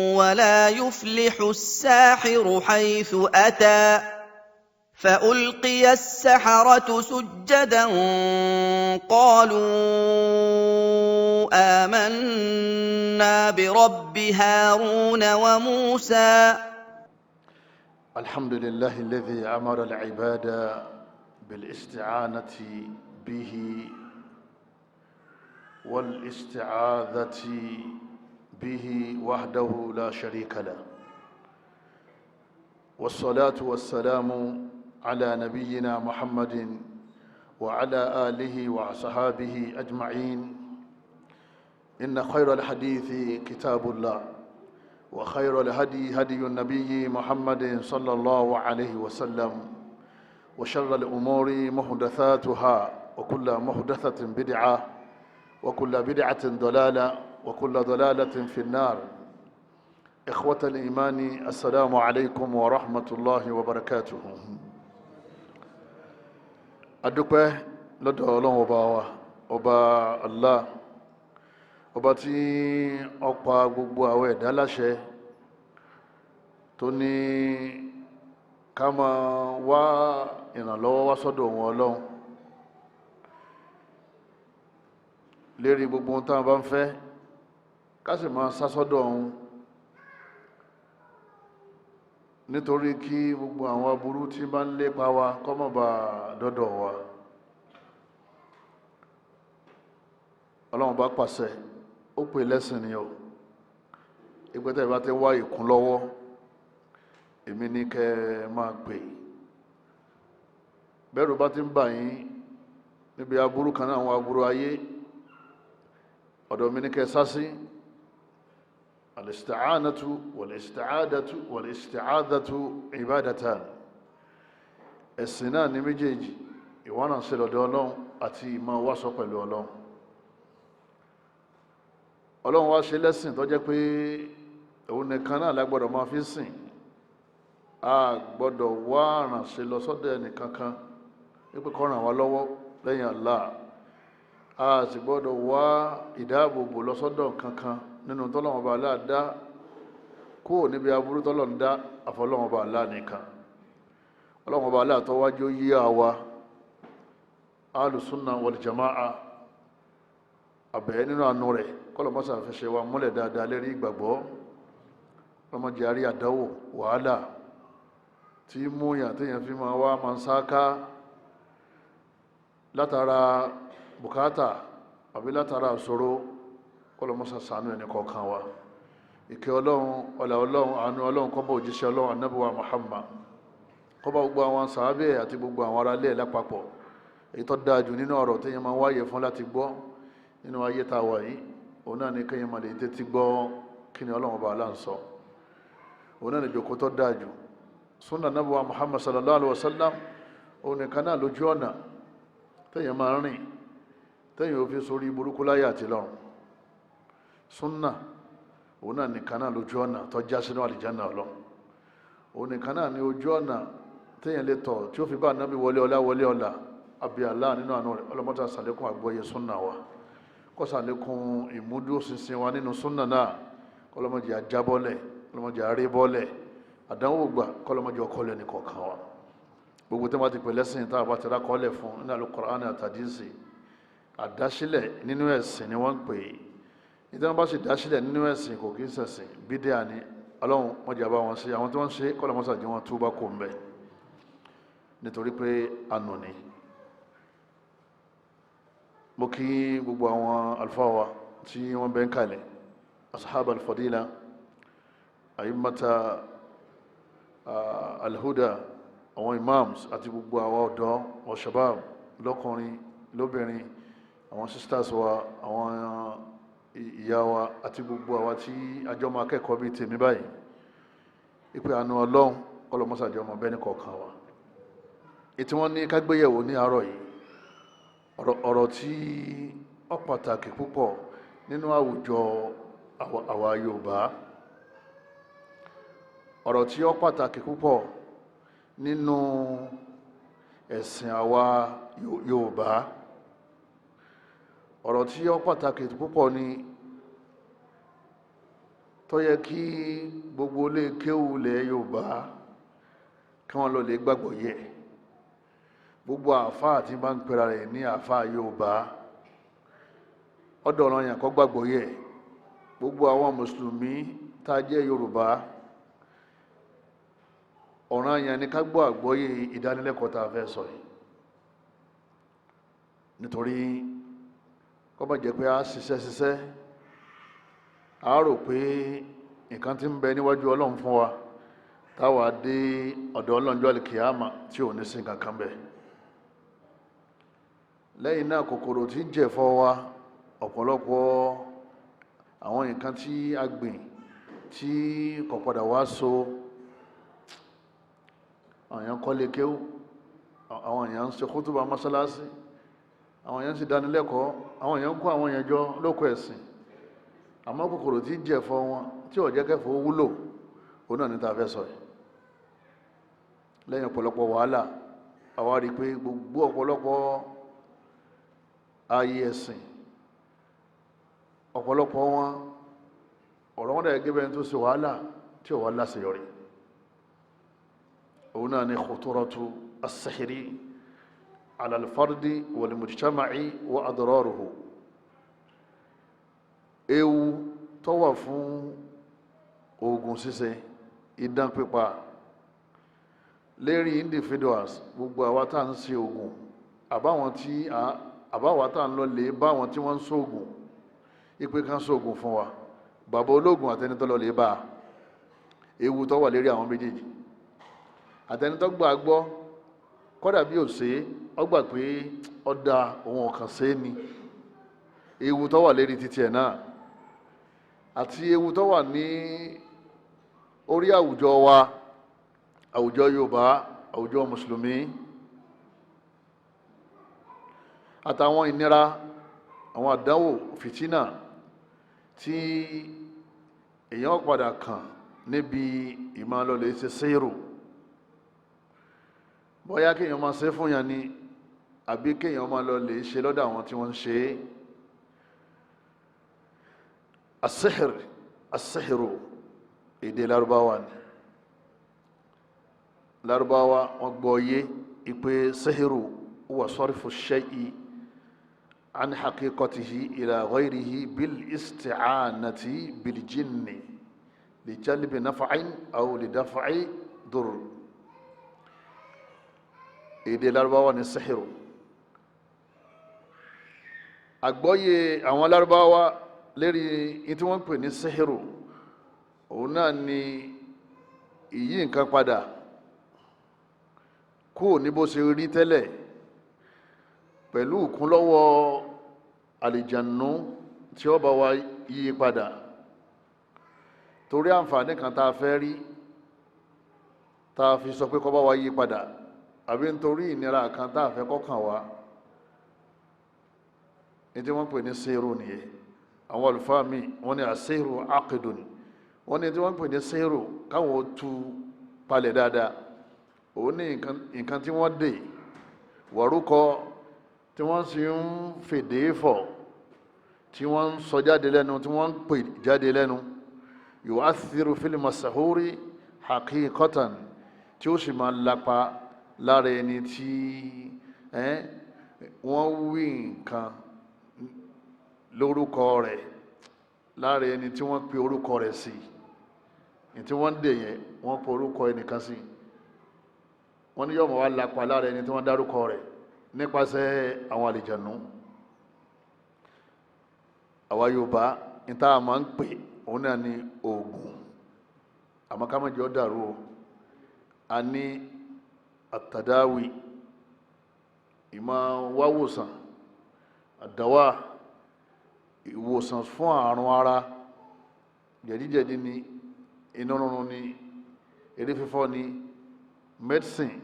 ولا يفلح الساحر حيث أتى. فألقي السحرة سجدا قالوا آمنا برب هارون وموسى. الحمد لله الذي أمر العباد بالاستعانة به والاستعاذة به وحده لا شريك له، والصلاة والسلام على نبينا محمد وعلى آله وصحابه أجمعين. إن خير الحديث كتاب الله، وخير الهدي هدي النبي محمد صلى الله عليه وسلم، وشر الأمور محدثاتها، وكل محدثة بدعة، وكل بدعة ضلالة، وكل ضلالة في النار. إخوة الإيمان، السلام عليكم ورحمة الله وبركاته. Adúpẹ́ lọ́dọ̀ Ọlọ́run ọba wa, ọba Allah, ọba tí ó pa gbogbo àwọn ẹ̀dá láṣẹ tó ní ká máa wá ìrànlọ́wọ́ wá sọ́dọ̀ òun Ọlọ́run lérí gbogbo ohun táwọn bá ń fẹ́, ká sì máa sá sọ́dọ̀ òun, nítorí kí gbogbo àwọn aburú tí bá ń lépa wa kó má ba dọ́dọ̀ wa. Ọlọ́run bá pàṣẹ, ó pè lẹ́sìn ni o. Ìgbẹ́tẹ̀ bá ti wá ìkún lọ́wọ́, èmi ní kẹ́ ẹ máa pè. Bẹ́rù bá ti ń bà yín níbi aburú kan náà, àwọn aburú ayé, ọ̀dọ̀ mi ní kẹ́ ẹ sá sí. Al-isti'anatu wal-isti'adatu wal-isti'adatu ibadatan. Ẹ̀sìn náà ní méjèèjì, ìwọ́nà sí lọ́dọ̀ Ọlọ́run àti ìmọ̀ wáṣọ pẹ̀lú Ọlọ́run. Ọlọ́run wá ṣe lẹ́sìn tó jẹ́ pé òun nìkan náà la gbọ́dọ̀ máa fi sìn. A gbọ́dọ̀ wá àrànṣe lọ sọ́dọ̀ ẹnìkankan wípé kó ràn wá lọ́wọ́ lẹ́yìn Allah. A sì gbọ́dọ̀ wá ìdáàbòbò lọ sọ́dọ̀ kankan nínú tọ́lọ́wọ́n bá Allah dá kúrò níbi aburú tọ́lọ́run dá, àfọlọ́wọ́n bá Allah nìkan. Ọlọ́wọ́n bá Allah tó wájú yí àwa alùsùnà wal jama'a àbẹ̀ nínú àánú rẹ̀, kọ́lọ́mọ́sà fẹsẹ̀ wa múlẹ̀ dáadáa lérí ìgbàgbọ́. Ọlọ́mọdé àrí àdánwò wàhálà tí múyàn téèyàn fi máa wá máa ń sáká látara bùkátà àbí látara ìṣòro. Kọ́lọ́mọ́sà ṣàánú ẹni kọ̀ọ̀kan wa. Ìkẹ́ Ọlọ́run, ọlà Ọlọ́run, àánú Ọlọ́run kó bá òjíṣẹ́ Ọlọ́run Ànábì wa Muhammad, kó bá gbogbo àwọn sàábẹ̀ àti gbogbo àwọn aráalé ẹ̀ lápapọ̀. Èyí tó dáa jù nínú ọ̀rọ̀ téèyàn máa ń wáyé fún láti gbọ́ nínú ayé tá a wà yìí, òun náà ni kéèyàn máa lè tẹ́tí gbọ́ kí ni Ọlọ́run ọba Allah ń sọ. Òun náà ni ìjókòó tó dáa jù. Sunna Ànábì wa Muhammad sallallahu alaihi wa sallam, òun nìkan náà lójú ọ̀nà téèyàn máa ń rìn téèyàn ò fi sórí burúkú láyé àti lọ́run. Sunna òun náà nìkan náà lójú ọ̀nà tó já sínú àlìjáná Ọlọ́run. Òun nìkan náà ní ojú ọ̀nà téèyàn lè tọ̀ tí ó fi bá Ànábì wọlé ọlá wọlé ọlá. Àbí Allah nínú àánú rẹ̀, ọlọ́mọta sàlékún àgbọ́yé sunna wa, kó sàlékún ìmúdúróṣinṣin wa nínú sunna náà, kọlọ́mọdé àjábọ́lẹ̀, kọlọ́mọdé àrébọ́lẹ̀, àdánwò gbà, kọlọ́mọdé ọkọlẹ̀ nìkọ̀ọ̀kan wa. Gbogbo tí wọ́n ti pè lẹ́sìn tá a bá ti rákọ́lẹ̀ fún nínú Al-Qur'ani àtàdísì, àdásílẹ̀ nínú ẹ̀sìn ni wọ́n ń pè é. Ìtàn bá sì dásílẹ̀ nínú ẹ̀sìn kò kí ń ṣẹ̀sìn, bídíà ni. Ọlọ́run wọ́n jẹ́ àbá wọn sí àwọn tí wọ́n ń ṣe, kọ́lọ́mọ́sà jẹ́ wọn túbá kò ń bẹ̀, nítorí pé ànú ni. Mo kí gbogbo àwọn àlùfáà wa tí wọ́n bẹ́ ń kalẹ̀, ashab al-fadila, a'immata alhuda, àwọn imams àti gbogbo àwọn ọ̀dọ́ wa shabab, lọ́kùnrin lóbìnrin, àwọn sisters wa, àwọn ìyá wa àti gbogbo àwa tí àjọ máa kẹ́kọ̀ọ́ bíi tèmi báyìí. Ìpè àánú Ọlọ́run kọlọmọ́sàjọ́ ọmọ bẹ́ẹ̀ ní kọ̀ọ̀kan wa. Ètí wọ́n ní kágbéyẹ̀wò ní àárọ̀ yìí, ọ̀rọ̀ tí ó pàtàkì púpọ̀ nínú àwùjọ àwa Yorùbá, ọ̀rọ̀ tí ó pàtàkì púpọ̀ nínú ẹ̀sìn àwa Yorùbá, ọ̀rọ̀ tí ó pàtàkì púpọ̀ ni Tó yẹ kí gbogbo ilé kéwú ilẹ̀ Yorùbá kí wọ́n lọ lè gbàgbọ́ yẹ. Gbogbo àáfàá tí bá ń pera rẹ̀ ní àáfàá Yorùbá, ọ̀dọ̀ ọ̀ràn yẹn kó gbàgbọ́ yẹ. Gbogbo àwọn mùsùlùmí tá a jẹ́ Yorùbá, ọ̀ràn yẹn ni ká gbọ́ àgbọ́yé ìdánilẹ́kọ̀ọ́ tá a fẹ́ sọ yìí, nítorí kó má jẹ́ pé a ṣiṣẹ́ ṣiṣẹ́, a rò pé nǹkan tí ń bẹ níwájú Ọlọ́run fún wa, táwa dé ọ̀dọ̀ Ọlọ́run jọ́ àlìkìyàmà tí ò ní sí nǹkan kan bẹ́ẹ̀. Lẹ́yìn náà, kòkòrò tí ń jẹ̀fọ́ wa, ọ̀pọ̀lọpọ̀ àwọn nǹkan tí a gbìn tí kò padà wá so, àwọn èèyàn kọ́lé kéwú, àwọn èèyàn ń ṣe kútùbà mọ́sálásí, àwọn èèyàn ń ṣe dánilẹ́kọ̀ọ́, àwọn èèyàn ń kó àwọn èèyàn jọ lóko ẹ̀sìn, àmọ́ kòkòrò tí ń jẹ̀fọ́ wọn tí ò jẹ́ kẹ́fọ́ wúlò, òun náà ní ta fẹ́ sọ yìí. Lẹ́yìn ọ̀pọ̀lọpọ̀ wàhálà, àwa rí i pé gbogbo ọ̀pọ̀lọpọ̀ ayé ẹ̀sìn, ọ̀pọ̀lọpọ̀ wọn, ọ̀rọ̀ wọn dà gẹ́gẹ́ bẹ́ẹ̀ tó ṣe wàhálà tí ò wá láṣeyọrí. Òun náà ni khuturatu as-sihri ala al-fardi wal-mujtama'i wa adraruhu. Ewu tó wà fún oògùn ṣíṣe, idán pípa lérí individuals, gbogbo àwa tá à ń ṣe oògùn, àbáwọn tí àbáwa tá à ń lọ lè báwọn tí wọ́n ń ṣoògùn ipe kan ṣoògùn fún wa, bàbá ológun àtẹnitọ́ lọ lè bá a, ewu tó wà lérí àwọn méjèèjì, àtẹnitọ́ gbà gbọ́, kọ́dà bí ò ṣe é, ó gbà pé ó da òun ọ̀kan ṣe é ni, ewu tó wà lérí títí ẹ̀ náà, àti ewu tó wà ní orí àwùjọ wa, àwùjọ Yorùbá, àwùjọ mùsùlùmí, àtàwọn ìnira, àwọn àdánwò, fìtínà tí èèyàn padà kàn níbi ìmọ̀lọ́lẹ̀ ṣe sẹ́rò, bóyá kéèyàn máa ṣe fún yàn ni àbí kéèyàn máa lọ lè ṣe lọ́dọ̀ àwọn tí wọ́n ń ṣe é. Asihir, asihiru èdè Lárúbáwá ni. Lárúbáwá wọ́n gbọ́ yé ipe sihiru huwa sarfu shay'i an haqiqatihi ila ghayrihi bil isti'anati bil jinni li jalbi naf'in aw li daf'i dur. Èdè Lárúbáwá ni sihiru. Àgbọ́yé àwọn Lárúbáwá lérí tí wọ́n ń pè ní sihiru, òun náà ni ìyí nǹkan padà kúrò ní bó ṣe rí tẹ́lẹ̀ pẹ̀lú ìkúnlọ́wọ́ àlìjànú tí ó bá wa yí padà, torí àǹfààní kan tá a fẹ́ rí tá a fi sọ pé kó bá wa yí padà, àbí nítorí ìnira kan tá a fẹ́ kọ́kàn wá. Ní tí wọ́n pè ní sẹ́rù nìyẹn. Àwọn àlùfáà mi wọ́n ní àsẹ́rù aqidun, wọ́n ní tí wọ́n pè ní sẹ́rù káwọn tú palẹ̀ dáadáa, òun ní nǹkan tí wọ́n dè wọ̀rúkọ tí wọ́n sì ń fèdè fọ̀, tí wọ́n ń sọ jáde lẹ́nu, tí wọ́n ń pè jáde lẹ́nu, yu'athiru fil masahuri haqiqatan, tí ó sì máa lapa lára ẹni tí wọ́n wí nǹkan lórúkọ rẹ̀, lára ẹni tí wọ́n pe orúkọ rẹ̀ sí, ní tí wọ́n ń dè yẹn, wọ́n pe orúkọ ẹnìkan sí, wọ́n ní yóò máa wá lapa lára ẹni tí wọ́n dárúkọ rẹ̀ nípasẹ̀ àwọn àlìjànú. Àwa Yorùbá ní tá a máa ń pè òun náà ní oògùn, àmọ́ ká má jẹ́ ó dàrú o. A ní àtàdáwì, ìmọ̀ wáwòsàn, àdáwà, ìwòsàn fún àrùn ara, jẹ̀díjẹ̀dí ni, inú rúnrún ni, eré fífọ́ ni, medicine,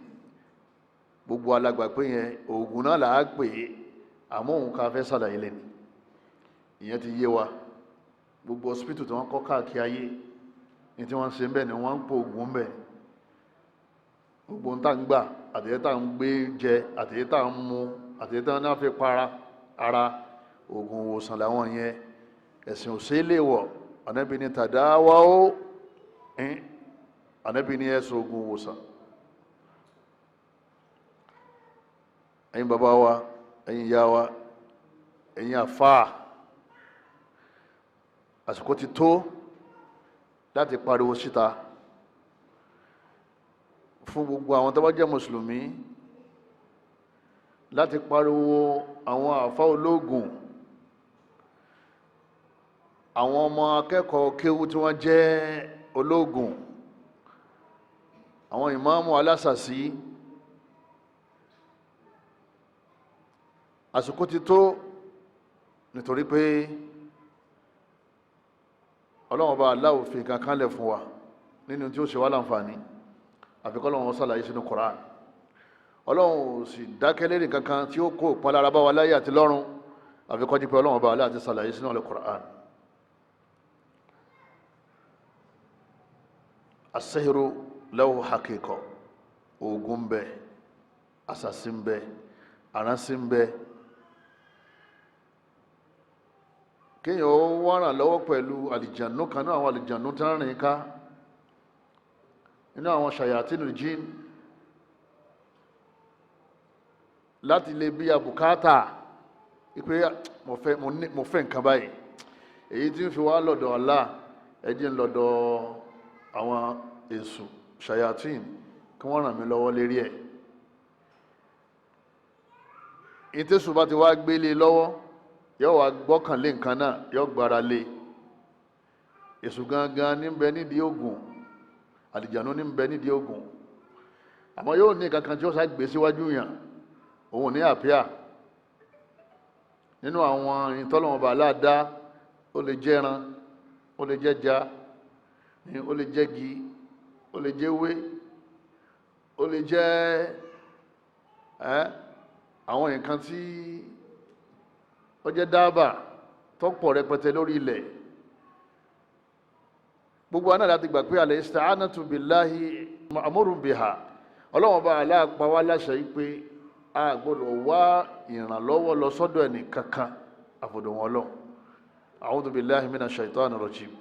gbogbo alàgbà pé yẹn oògùn náà là á pè é, àmọ́ òun ká fẹ́ ṣàlàyé lẹ́nu ìyẹn ti yé wa. Gbogbo hospital tí wọ́n kọ́ káàkiri ayé ní tí wọ́n ń ṣe ń bẹ̀ ni wọ́n ń po oògùn ń bẹ̀. Gbogbo ń tà ń gbà, àtẹ̀yẹ́ tá ń gbé jẹ, àtẹ̀yẹ́ tá ń mu, àtẹ̀yẹ́ tá ń fi para ara, oògùn ìwòsàn làwọn yẹn. Ẹ̀sìn ò ṣe é léèwọ̀, Ànábì ní tàdáwáwó, Ànábì ní ẹ̀sùn ogun wòsàn. Ẹ̀yin bàbá wa, ẹ̀yin ìyá wa, ẹ̀yin àfáà, àsìkò ti tó láti pariwo síta fún gbogbo àwọn tó bá jẹ́ mùsùlùmí, láti pariwo àwọn àfáà ológun, àwọn ọmọ akẹ́kọ̀ọ́ kéwú tí wọ́n jẹ́ ológun, àwọn ìmáàmù alásàsí. Àsìkò ti tó, nítorí pé Ọlọ́run Ọba Allah fi nǹkan kan lẹ̀ fún wa nínú tí ó ṣe wá láǹfààní, àfi kọ́ Ọlọ́run ṣàlàyé sínú Qur'an. Ọlọ́run ò sì dákẹ́ lérí kankan tí ó kó ìpalára bá wa láyé àti lọ́run, àfi kó jẹ́ pé Ọlọ́run Ọba Allah ti ṣàlàyé sínú Al-Qur'an. As-sihru lahu haqiqa, oògùn ń bẹ, àṣàsí ń bẹ, àránsí ń bẹ. Kéèyàn ó wá ràn lọ́wọ́ pẹ̀lú àlìjànú kan náà, àwọn àlìjànú tí wọ́n rìn ká nínú àwọn ṣàyàtínú jíìn, láti lè bí abùkátà pé mo fẹ́ nǹkan báyìí, èyí tí ń fi wá lọ́dọ̀ Allah, ẹ̀jẹ̀ ń lọ́dọ̀ àwọn èṣù ṣàyàtìn kí wọ́n ràn mí lọ́wọ́ lérí ẹ̀. Ìtẹ̀sù bá ti wá gbélé lọ́wọ́, yóò wá gbọ́kànlé nǹkan náà, yóò gbára lé. Èṣù gangan ní bẹ nídìí ògùn, àlìjànú ní bẹ nídìí ògùn, àmọ́ yóò ní kankan tí ó sá gbé síwájú yàn, òun ní àpíà nínú àwọn ìtọ́lọ́wọ́n bá aláàdá. Ó lè jẹ́ran, ó lè jẹ́ja, ó lè jẹ́gi, ó lè jẹ́wé, ó lè jẹ́ àwọn nǹkan tí ó jẹ́ dáàbà tó pọ̀ rẹpẹtẹ lórí ilẹ̀. Gbogbo aná láti gbà pé al-isti'anatu billahi ma'murun biha, Ọlọ́run bá aláàpá wá láṣẹ yìí pé a gbọ́dọ̀ wá ìrànlọ́wọ́ lọ sọ́dọ̀ ẹnì kankan àfọ̀dọ̀ wọn lọ. A'udhu billahi minash shaitani rajim.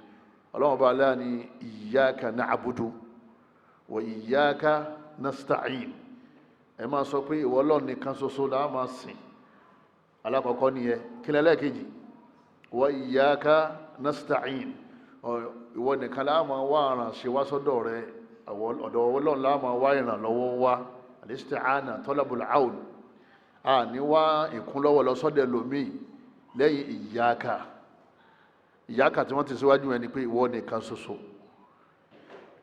Ọlọ́run bá aláà ní iyyaka na'budu wa iyyaka nasta'in. Ẹ máa sọ pé ìwọ Ọlọ́run nìkan ṣoṣo la máa sìn. Alákọ̀ọ́kọ́ nìyẹn. Kílẹ̀ lẹ́ẹ̀kejì, wa iyyaka nasta'in, ìwọ nìkan la máa wá àrànṣe wá sọ́dọ̀ rẹ, ọ̀dọ̀ Ọlọ́run la máa wá ìrànlọ́wọ́ wá. Al-isti'ana talabul aun, a ní wá ìkúnlọ́wọ́ lọ sọ́dọ̀ ẹlòmíì lẹ́yìn iyyaka. Iyyaka tí wọ́n ti síwájú ẹni pé ìwọ nìkan ṣoṣo.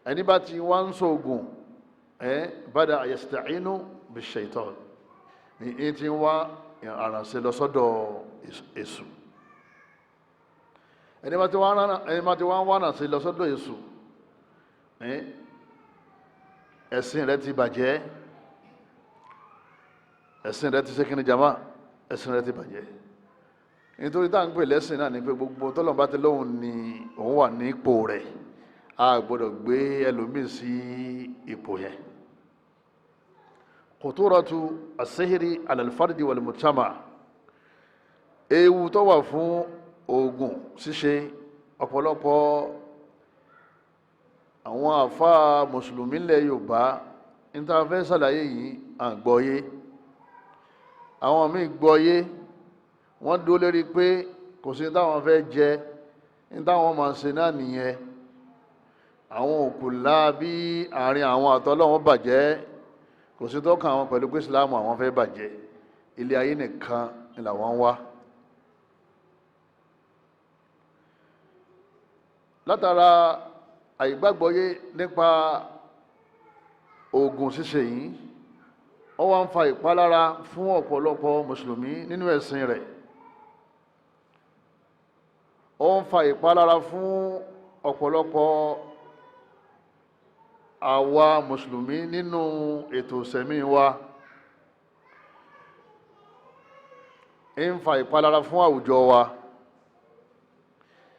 Ẹni bá ti wá ń sọ̀gùn bada yasta'inu bish-shaytan, ní ti wá àrànṣe lọ sọ́dọ̀ èṣù. Ẹni bá ti wá ń wá àrànṣe lọ sọ́dọ̀ èṣù, ẹ̀sìn rẹ̀ ti bàjẹ́, ẹ̀sìn rẹ̀ ti ṣe kíni jama, ẹ̀sìn rẹ̀ ti bàjẹ́. Nítorí tá à ń pè lẹ́sìn náà ni pé gbogbo tọ́lọ́run bá ti lóhùn ni òun wà ní ipò rẹ̀, a gbọ́dọ̀ gbé ẹlòmíì sí ipò yẹn. Khuturatu as-sihri ala al-fardi wal-mujtama, ewu tó wà fún oògùn ṣíṣe. Ọ̀pọ̀lọpọ̀ àwọn àfáà mùsùlùmí ilẹ̀ Yorùbá ní tá a fẹ́ ṣàlàyé yìí à ń gbọ́yé, àwọn míì gbọ́yé, wọ́n dúró lérí pé kò sí táwọn fẹ́ jẹ, ní táwọn máa ṣe náà nìyẹn. Àwọn òkú láàbí àárín àwọn àtọ́lọ́wọ́n bàjẹ́, kò sí tó kàn àwọn pẹ̀lú pé Ìsìláàmù àwọn fẹ́ bàjẹ́, ilé ayé nìkan ni làwọn ń wá. Látara àìgbàgbọ́yé nípa oògùn ṣíṣe yìí, ó wá ń fa ìpalára fún ọ̀pọ̀lọpọ̀ mùsùlùmí nínú ẹ̀sìn rẹ̀, ó ń fa ìpalára fún ọ̀pọ̀lọpọ̀ àwa mùsùlùmí nínú ètò ìsẹ̀mí wa, ń fa ìpalára fún àwùjọ wa,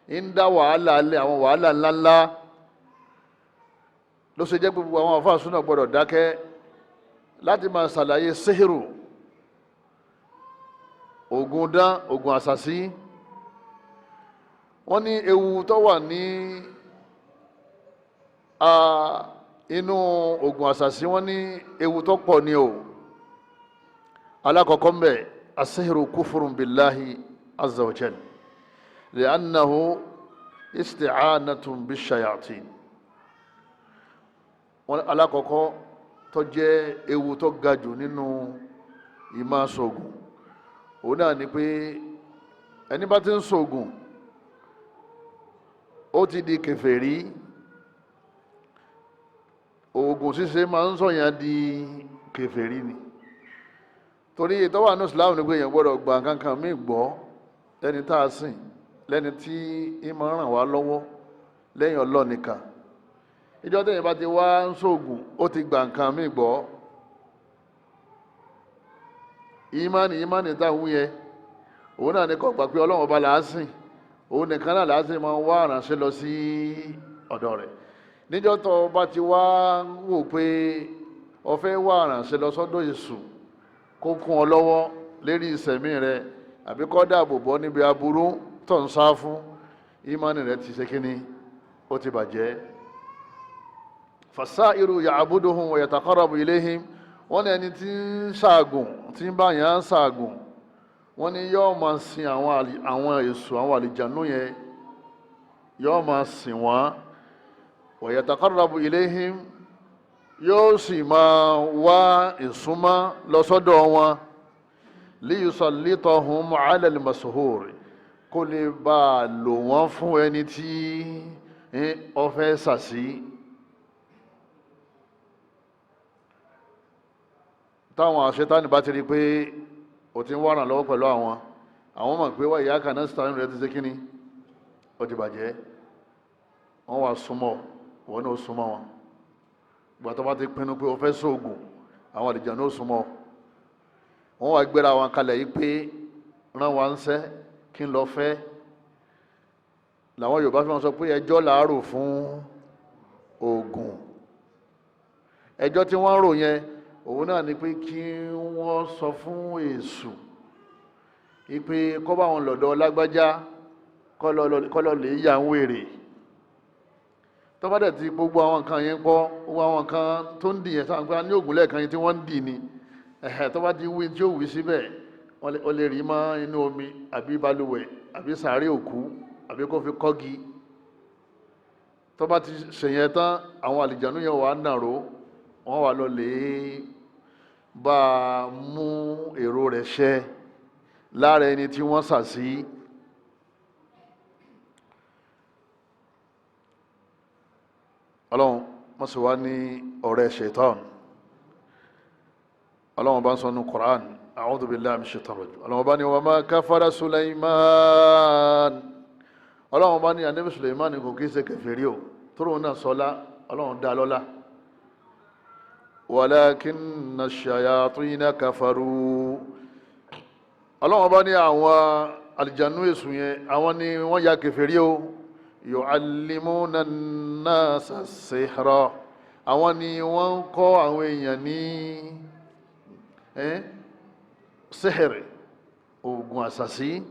ń dá wàhálà lé, àwọn wàhálà ńláńlá. Ló ṣe jẹ́ gbogbo àwọn àfáà súnà gbọ́dọ̀ dákẹ́ láti máa ṣàlàyé síhìrù, ògùn dán, ògùn àṣàsí. Wọ́n ní ewu tó wà ní inú oògùn àṣàṣì, wọ́n ní ewu tó pọ̀ ní o. Alákọ̀ọ́kọ́ mbẹ̀, asihiru kufurun billahi azza wa jal li'annahu isti'anatun bishayatin. Wọ́n alákọ̀ọ́kọ́ tó jẹ́ ewu tó ga jù nínú ìmáṣoògùn, òun náà ni pé ẹni bá ti ń ṣoògùn, ó ti di kèfèrí. Oògùn ṣíṣe máa ń sọ̀yàn di kèfèrí ni, torí ìtọ́wà ní Islam ni pé èèyàn gbọ́dọ̀ gba nǹkan míì gbọ́ lẹ́ni tá a sìn, lẹ́ni tí í máa ń ràn wá lọ́wọ́ lẹ́yìn Ọlọ́run nìkan. Ìjọ tẹ̀yìn bá ti wá ń ṣoògùn, ó ti gba nǹkan míì gbọ́. Ìmánì, ìmánì táwọn yẹn, òun náà ní kó gbà pé Ọlọ́run ọba là á sìn, òun nìkan náà là á sìn, máa ń wá àránṣẹ́ lọ sí ọ̀dọ̀ rẹ̀. Níjọ́ tó o bá ti wá wò pé o fẹ́ wá àránṣẹ́ lọ sọ́dọ̀ Èṣù kó kún ọ lọ́wọ́ lérí ìsẹ̀mí rẹ, àbí kó dáàbò bọ́ níbi aburú tó ń sá fún, ìmánì rẹ ti ṣe kíni, ó ti bàjẹ́. Fasairu ya'buduhum wa yataqarrabu ilayhim. Wọ́n ní ẹni tí ń ṣaàgùn, tí ń bá yàn án ṣaàgùn, wọ́n ní yóò máa sin àwọn èṣù, àwọn àlìjànú yẹn, yóò máa sìn wọ́n. Wa yataqarrabu ilayhim, yóò sì máa wá ìsúnmọ́ lọ sọ́dọ̀ wọn. Liyusallitahum ala al-mashhur, kó lè bá a lò wọ́n fún ẹni tí ó fẹ́ sàsí. Táwọn àṣetáni bá ti rí i pé o ti ń wá ìrànlọ́wọ́ pẹ̀lú àwọn, àwọn mọ̀ pé wá ìyá kan náà sítánù rẹ ti ṣe kíni, ó ti bàjẹ́. Wọ́n wá súnmọ́, wọ́n náà súnmọ́ wọn. Ìgbà tó bá ti pinnu pé o fẹ́ sóògùn, àwọn àlìjànú náà súnmọ́. Wọ́n wá gbéra wọn kalẹ̀ yìí pé rán wa ń sẹ́ kí n lọ fẹ́. Làwọn Yorùbá fi wọn sọ pé ẹjọ́ làárò fún oògùn. Ẹjọ́ tí wọ́n ń rò yẹn, òun náà ni pé kí wọ́n sọ fún Èṣù ìpè kọ́ bá wọn lọ́dọ̀ lágbájá, kọ́lọ̀ lè yà ń wèrè. Tó bá dẹ̀ ti gbogbo àwọn nǹkan yẹn pọ̀, gbogbo àwọn nǹkan tó ń dì yẹn, sáà ń pẹ́ ní ògùn lẹ́ẹ̀kan yẹn tí wọ́n ń dì ní ẹ̀hẹ̀, tó bá ti wí tí ó wí síbẹ̀, wọ́n lè rí mọ́ inú omi àbí balùwẹ̀ àbí sàárè òkú àbí kó fi kọ́gi. Tó bá ti ṣèyẹn tán, àwọn àlìjànú yẹn wà á nàró, wọ́n wà lọ lè bá a mú èrò rẹ̀ ṣẹ lára ẹni tí wọ́n sà sí. Ọlọ́run wọ́n sì wá ní ọ̀rẹ́ ṣetán. Ọlọ́run bá ń sọ ní Qur'an, a'udhu billahi minash shaitanir rajim. Ọlọ́run bá ní wa ma kafara Sulaiman. Ọlọ́run bá ní ànábì Sulaiman kò kí ń ṣe kèfèrí o, tó náà sọlá, Ọlọ́run dá lọ́lá. Walakinna shayatina kafaru. Ọlọ́run bá ní àwọn àlìjànú èṣù yẹn, àwọn ni wọ́n ya kèfèrí o. Yu'allimuna an-nasa as-sihra, àwọn ni wọ́n ń kọ́ àwọn èèyàn ní sihiri, oògùn àṣàṣì.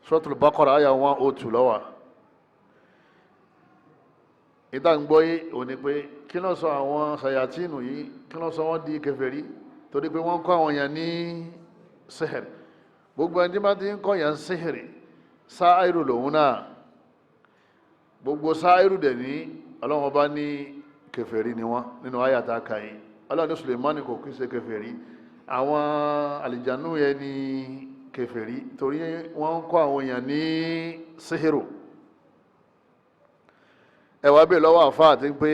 Suratul Baqara àyà 102 lọ́wọ́. Ìta ń gbọ́ yé òní pé kí ló sọ àwọn ṣàyàtìnù yìí, kí ló sọ wọ́n di kèfèrí? Torí pé wọ́n kọ́ àwọn èèyàn ní sihiri. Gbogbo ẹni tí bá ti ń kọ́ èèyàn sihiri, sáírù lòun náà. Gbogbo sáírù dẹ̀ ní Ọlọ́run ọba ní kèfèrí ni wọ́n nínú àyàtà kàyí. Ọlọ́run ní Sùlẹ̀mánì kò kí ṣe kèfèrí, àwọn àlìjànú yẹn ní kèfèrí, torí wọ́n ń kọ́ àwọn èèyàn ní síhìrù. Ẹwà bẹ́ẹ̀ lọ́wọ́ àfa àti pé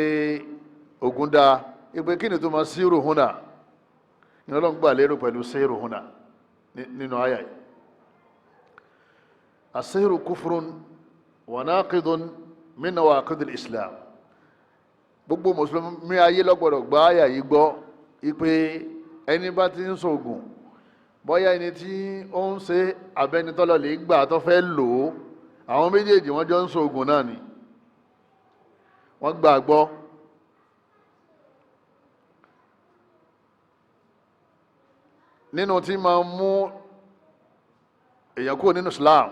ogun dáa ìpè kí ni tó máa síhìrù húnà ní Ọlọ́run gbà lérò pẹ̀lú síhìrù húnà nínú àyà yìí. Àsíhìrù kúfurun wa naqidun min nawaqid al-Islam. Gbogbo mùsùlùmí ayé lọ́gbọ̀dọ̀ gba àyà yìí gbọ́, ìpè ẹni bá ti ń sọ̀gùn, bóyá ẹni tí ó ń ṣe abẹnitọ́lọ́ lè gbà tó fẹ́ lò ó, àwọn méjèèjì wọ́n jọ ń sọ̀gùn náà ni wọ́n gbà gbọ́. Nínú tí máa mú èèyàn kúrò nínú Islam,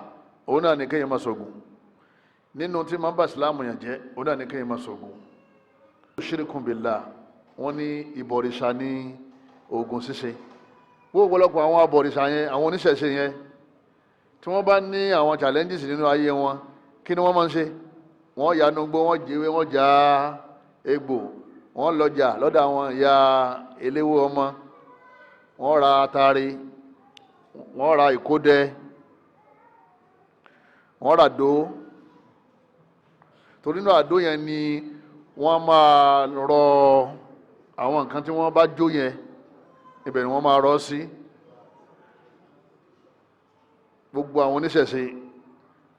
òun náà ni kéèyàn máa sọ̀gùn. Nínú tí máa ń bá ìsìláàmù yàn jẹ́, ó dà ní kéèyàn máa sọ̀gùn. Ṣírìkùn billah, wọ́n ní ìbọ̀rìṣà ní oògùn ṣíṣe. Gbogbo ọ̀pọ̀lọpọ̀ àwọn abọ̀rìṣà yẹn, àwọn oníṣẹ̀ṣe yẹn, tí wọ́n bá ní àwọn challenges nínú ayé wọn, kí ni wọ́n máa ń ṣe? Wọ́n yanu gbó, wọ́n jẹ́wé, wọ́n já egbò, wọ́n lọ́jà lọ́dọ̀ àwọn ìyá eléwé ọmọ, wọ́n ra atare, wọ́n ra ìkódẹ, wọ́n ra àdó. Torí náà àdó yẹn ni wọ́n máa rọ àwọn nǹkan tí wọ́n bá jó yẹn, ibẹ̀ ni wọ́n máa rọ sí. Gbogbo àwọn oníṣẹ̀ṣe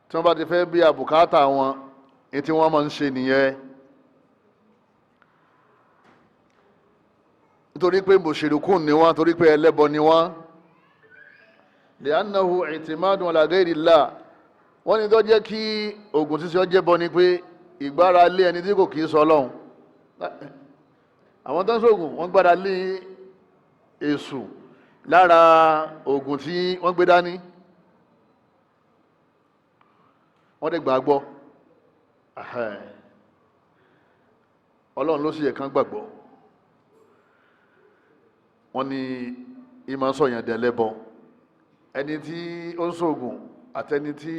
tí wọ́n bá ti fẹ́ bí àbùkátà wọn, ní tí wọ́n máa ń ṣe nìyẹn. Nítorí pé mùṣírikùn ni wọ́n, torí pé ẹlẹ́bọ ni wọ́n. Li'annahu i'timadun ala ghayrillah. Wọ́n ní tó jẹ́ kí oògùn ṣíṣe ọjẹ́ bọ ni pé ìgbára lé ẹni tí kò kì í sọ Ọlọ́run. Àwọn tó ń ṣoògùn wọ́n gbára lé èṣù lára oògùn tí wọ́n gbé dání, wọ́n dẹ̀ gbàgbọ́. Ọlọ́run ló sì yẹ kán gbàgbọ́. Wọ́n ní ìmọ̀ sọ̀yàn dẹ̀lẹ́bọ. Ẹni tí ó ń ṣoògùn àtẹni tí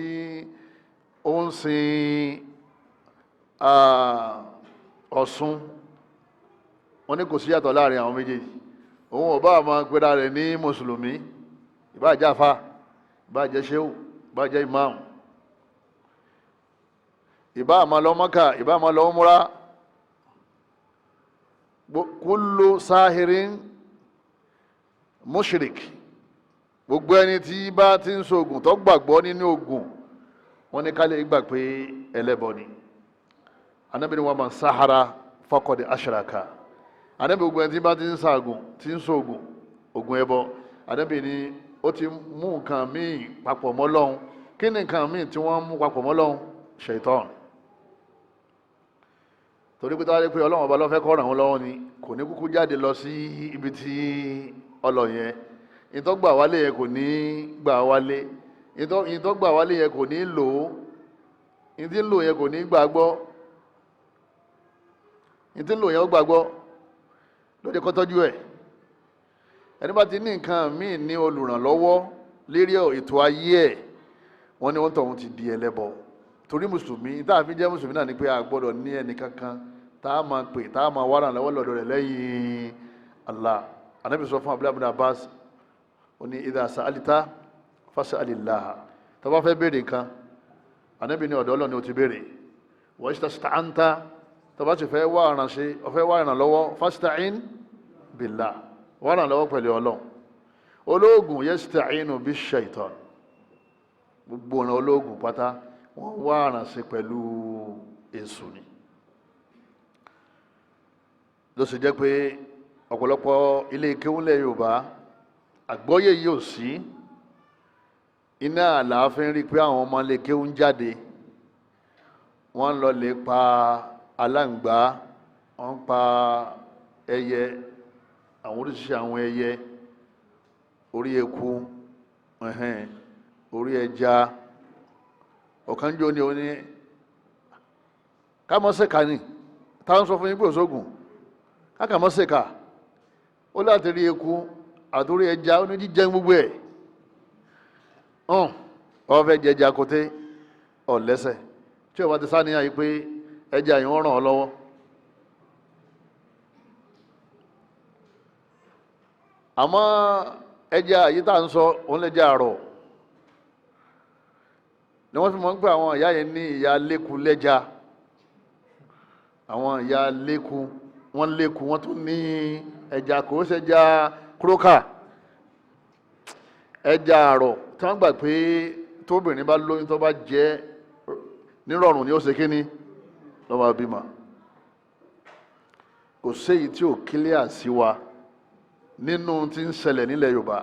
ó ń sin Ọ̀ṣun, wọ́n ní kò sí yàtọ̀ láàrin àwọn méjèèjì. Òun ò bá máa pera rẹ̀ ní mùsùlùmí, ìbá jẹ́ àfà, ìbá jẹ́ ṣéwù, ìbá jẹ́ ìmáàmù, ìbá máa lọ Mákà, ìbá máa lọ múra. Kullu sáhìrín mushrik, gbogbo ẹni tí bá ti ń ṣoògùn tó gbàgbọ́ nínú ògùn, wọ́n ní kálẹ̀ gbà pé ẹlẹ́bọ ni. Ànábì ní wa man sahara faqad ashraka. Ànábì gbogbo ẹni tí bá ti ń ṣaàgùn, tí ń ṣoògùn ògùn ẹbọ, Ànábì ní ó ti mú nǹkan míì papọ̀ mọ́ Ọlọ́hun. Kí ni nǹkan míì tí wọ́n mú papọ̀ mọ́ Ọlọ́hun? Ṣaitan. Torí pé táwọn pé Ọlọ́run ọba ló fẹ́ kó ràn wọ́n lọ́wọ́ ni, kò ní kúkú jáde lọ sí ibi tí ọlọ yẹn. Ìtọ́ gbà wálé yẹn kò ní gbà wálé, ìtọ́ gbà wálé yẹn kò ní lò ó, ìtí ń lò yẹn kò ní gbàgbọ́, ìtí ń lò yẹn ó gbàgbọ́ lóde kó tọ́jú ẹ̀. Ẹni bá ti ní nǹkan míì ní olùrànlọ́wọ́ lérí ètò ayé ẹ̀, wọ́n ní wọ́n tọ̀hún ti di ẹlẹ́bọ. Torí mùsùlùmí, tá a fi jẹ́ mùsùlùmí náà ni pé a gbọ́dọ̀ ní ẹnì kankan tá a máa pè, tá a máa wá ràn lọ́wọ́ lọ́dọ̀ rẹ̀ lẹ́yìn Allah. Ànábì sọ fún Abdullahi ibn Abbas, ó ní idha sa'alta fas'alillah. Tó bá fẹ́ béèrè nǹkan, Ànábì ní ọ̀dọ̀ Ọlọ́run ni ó ti béèrè. Wa istasta'anta, tó bá sì fẹ́ wá ìrànṣe, ó fẹ́ wá ìrànlọ́wọ́, fasta'in billah, wá ìrànlọ́wọ́ pẹ̀lú Ọlọ́run. Olóògùn yasta'inu bish-shaytan, gbogbo ọ̀nà olóògùn pátá wọ́n wá àrànṣe pẹ̀lú èṣù ni. Ló sì jẹ́ pé ọ̀pọ̀lọpọ̀ ilé kéwúlẹ̀ Yorùbá àgbọ́yé yìí ò sí. Iná àlàáfíà rí pé àwọn ọmọ ilé kéwú ń jáde, wọ́n lọ lè pa aláǹgbá, wọ́n pa ẹyẹ, àwọn oríṣiríṣi àwọn ẹyẹ, orí eku, orí ẹja. Ọ̀kan jò ní oní kámọ́sẹ̀ká ni táwọn sọ fún yín pé òṣogùn kákàmọ́sẹ̀ká, ó láti rí eku àtòrí ẹja, ó ní jíjẹ gbogbo ẹ̀. Ọ fẹ́ jẹja koté ọ̀lẹ́sẹ̀ tí o bá ti sáníyàn yìí pé ẹja yìí ń ràn ọ́ lọ́wọ́. Àmọ́ ẹja yìí tá à ń sọ òun lè jẹ́ àrọ̀ ni wọ́n fi mọ̀ ń pè àwọn ìyá yẹn ní ìyá léku lẹ́ja. Àwọn ìyá léku, wọ́n léku, wọ́n tún ní ẹja, kò ó ṣẹja kúrókà, ẹja àrọ̀ tí wọ́n gbà pé tóbìnrin bá lóyún tó bá jẹ́ nírọ̀rùn ni ó ṣe kíní ló máa bímọ. Kò séyìí tí ò kílíà sí wa nínú tí ń ṣẹlẹ̀ nílẹ̀ Yorùbá.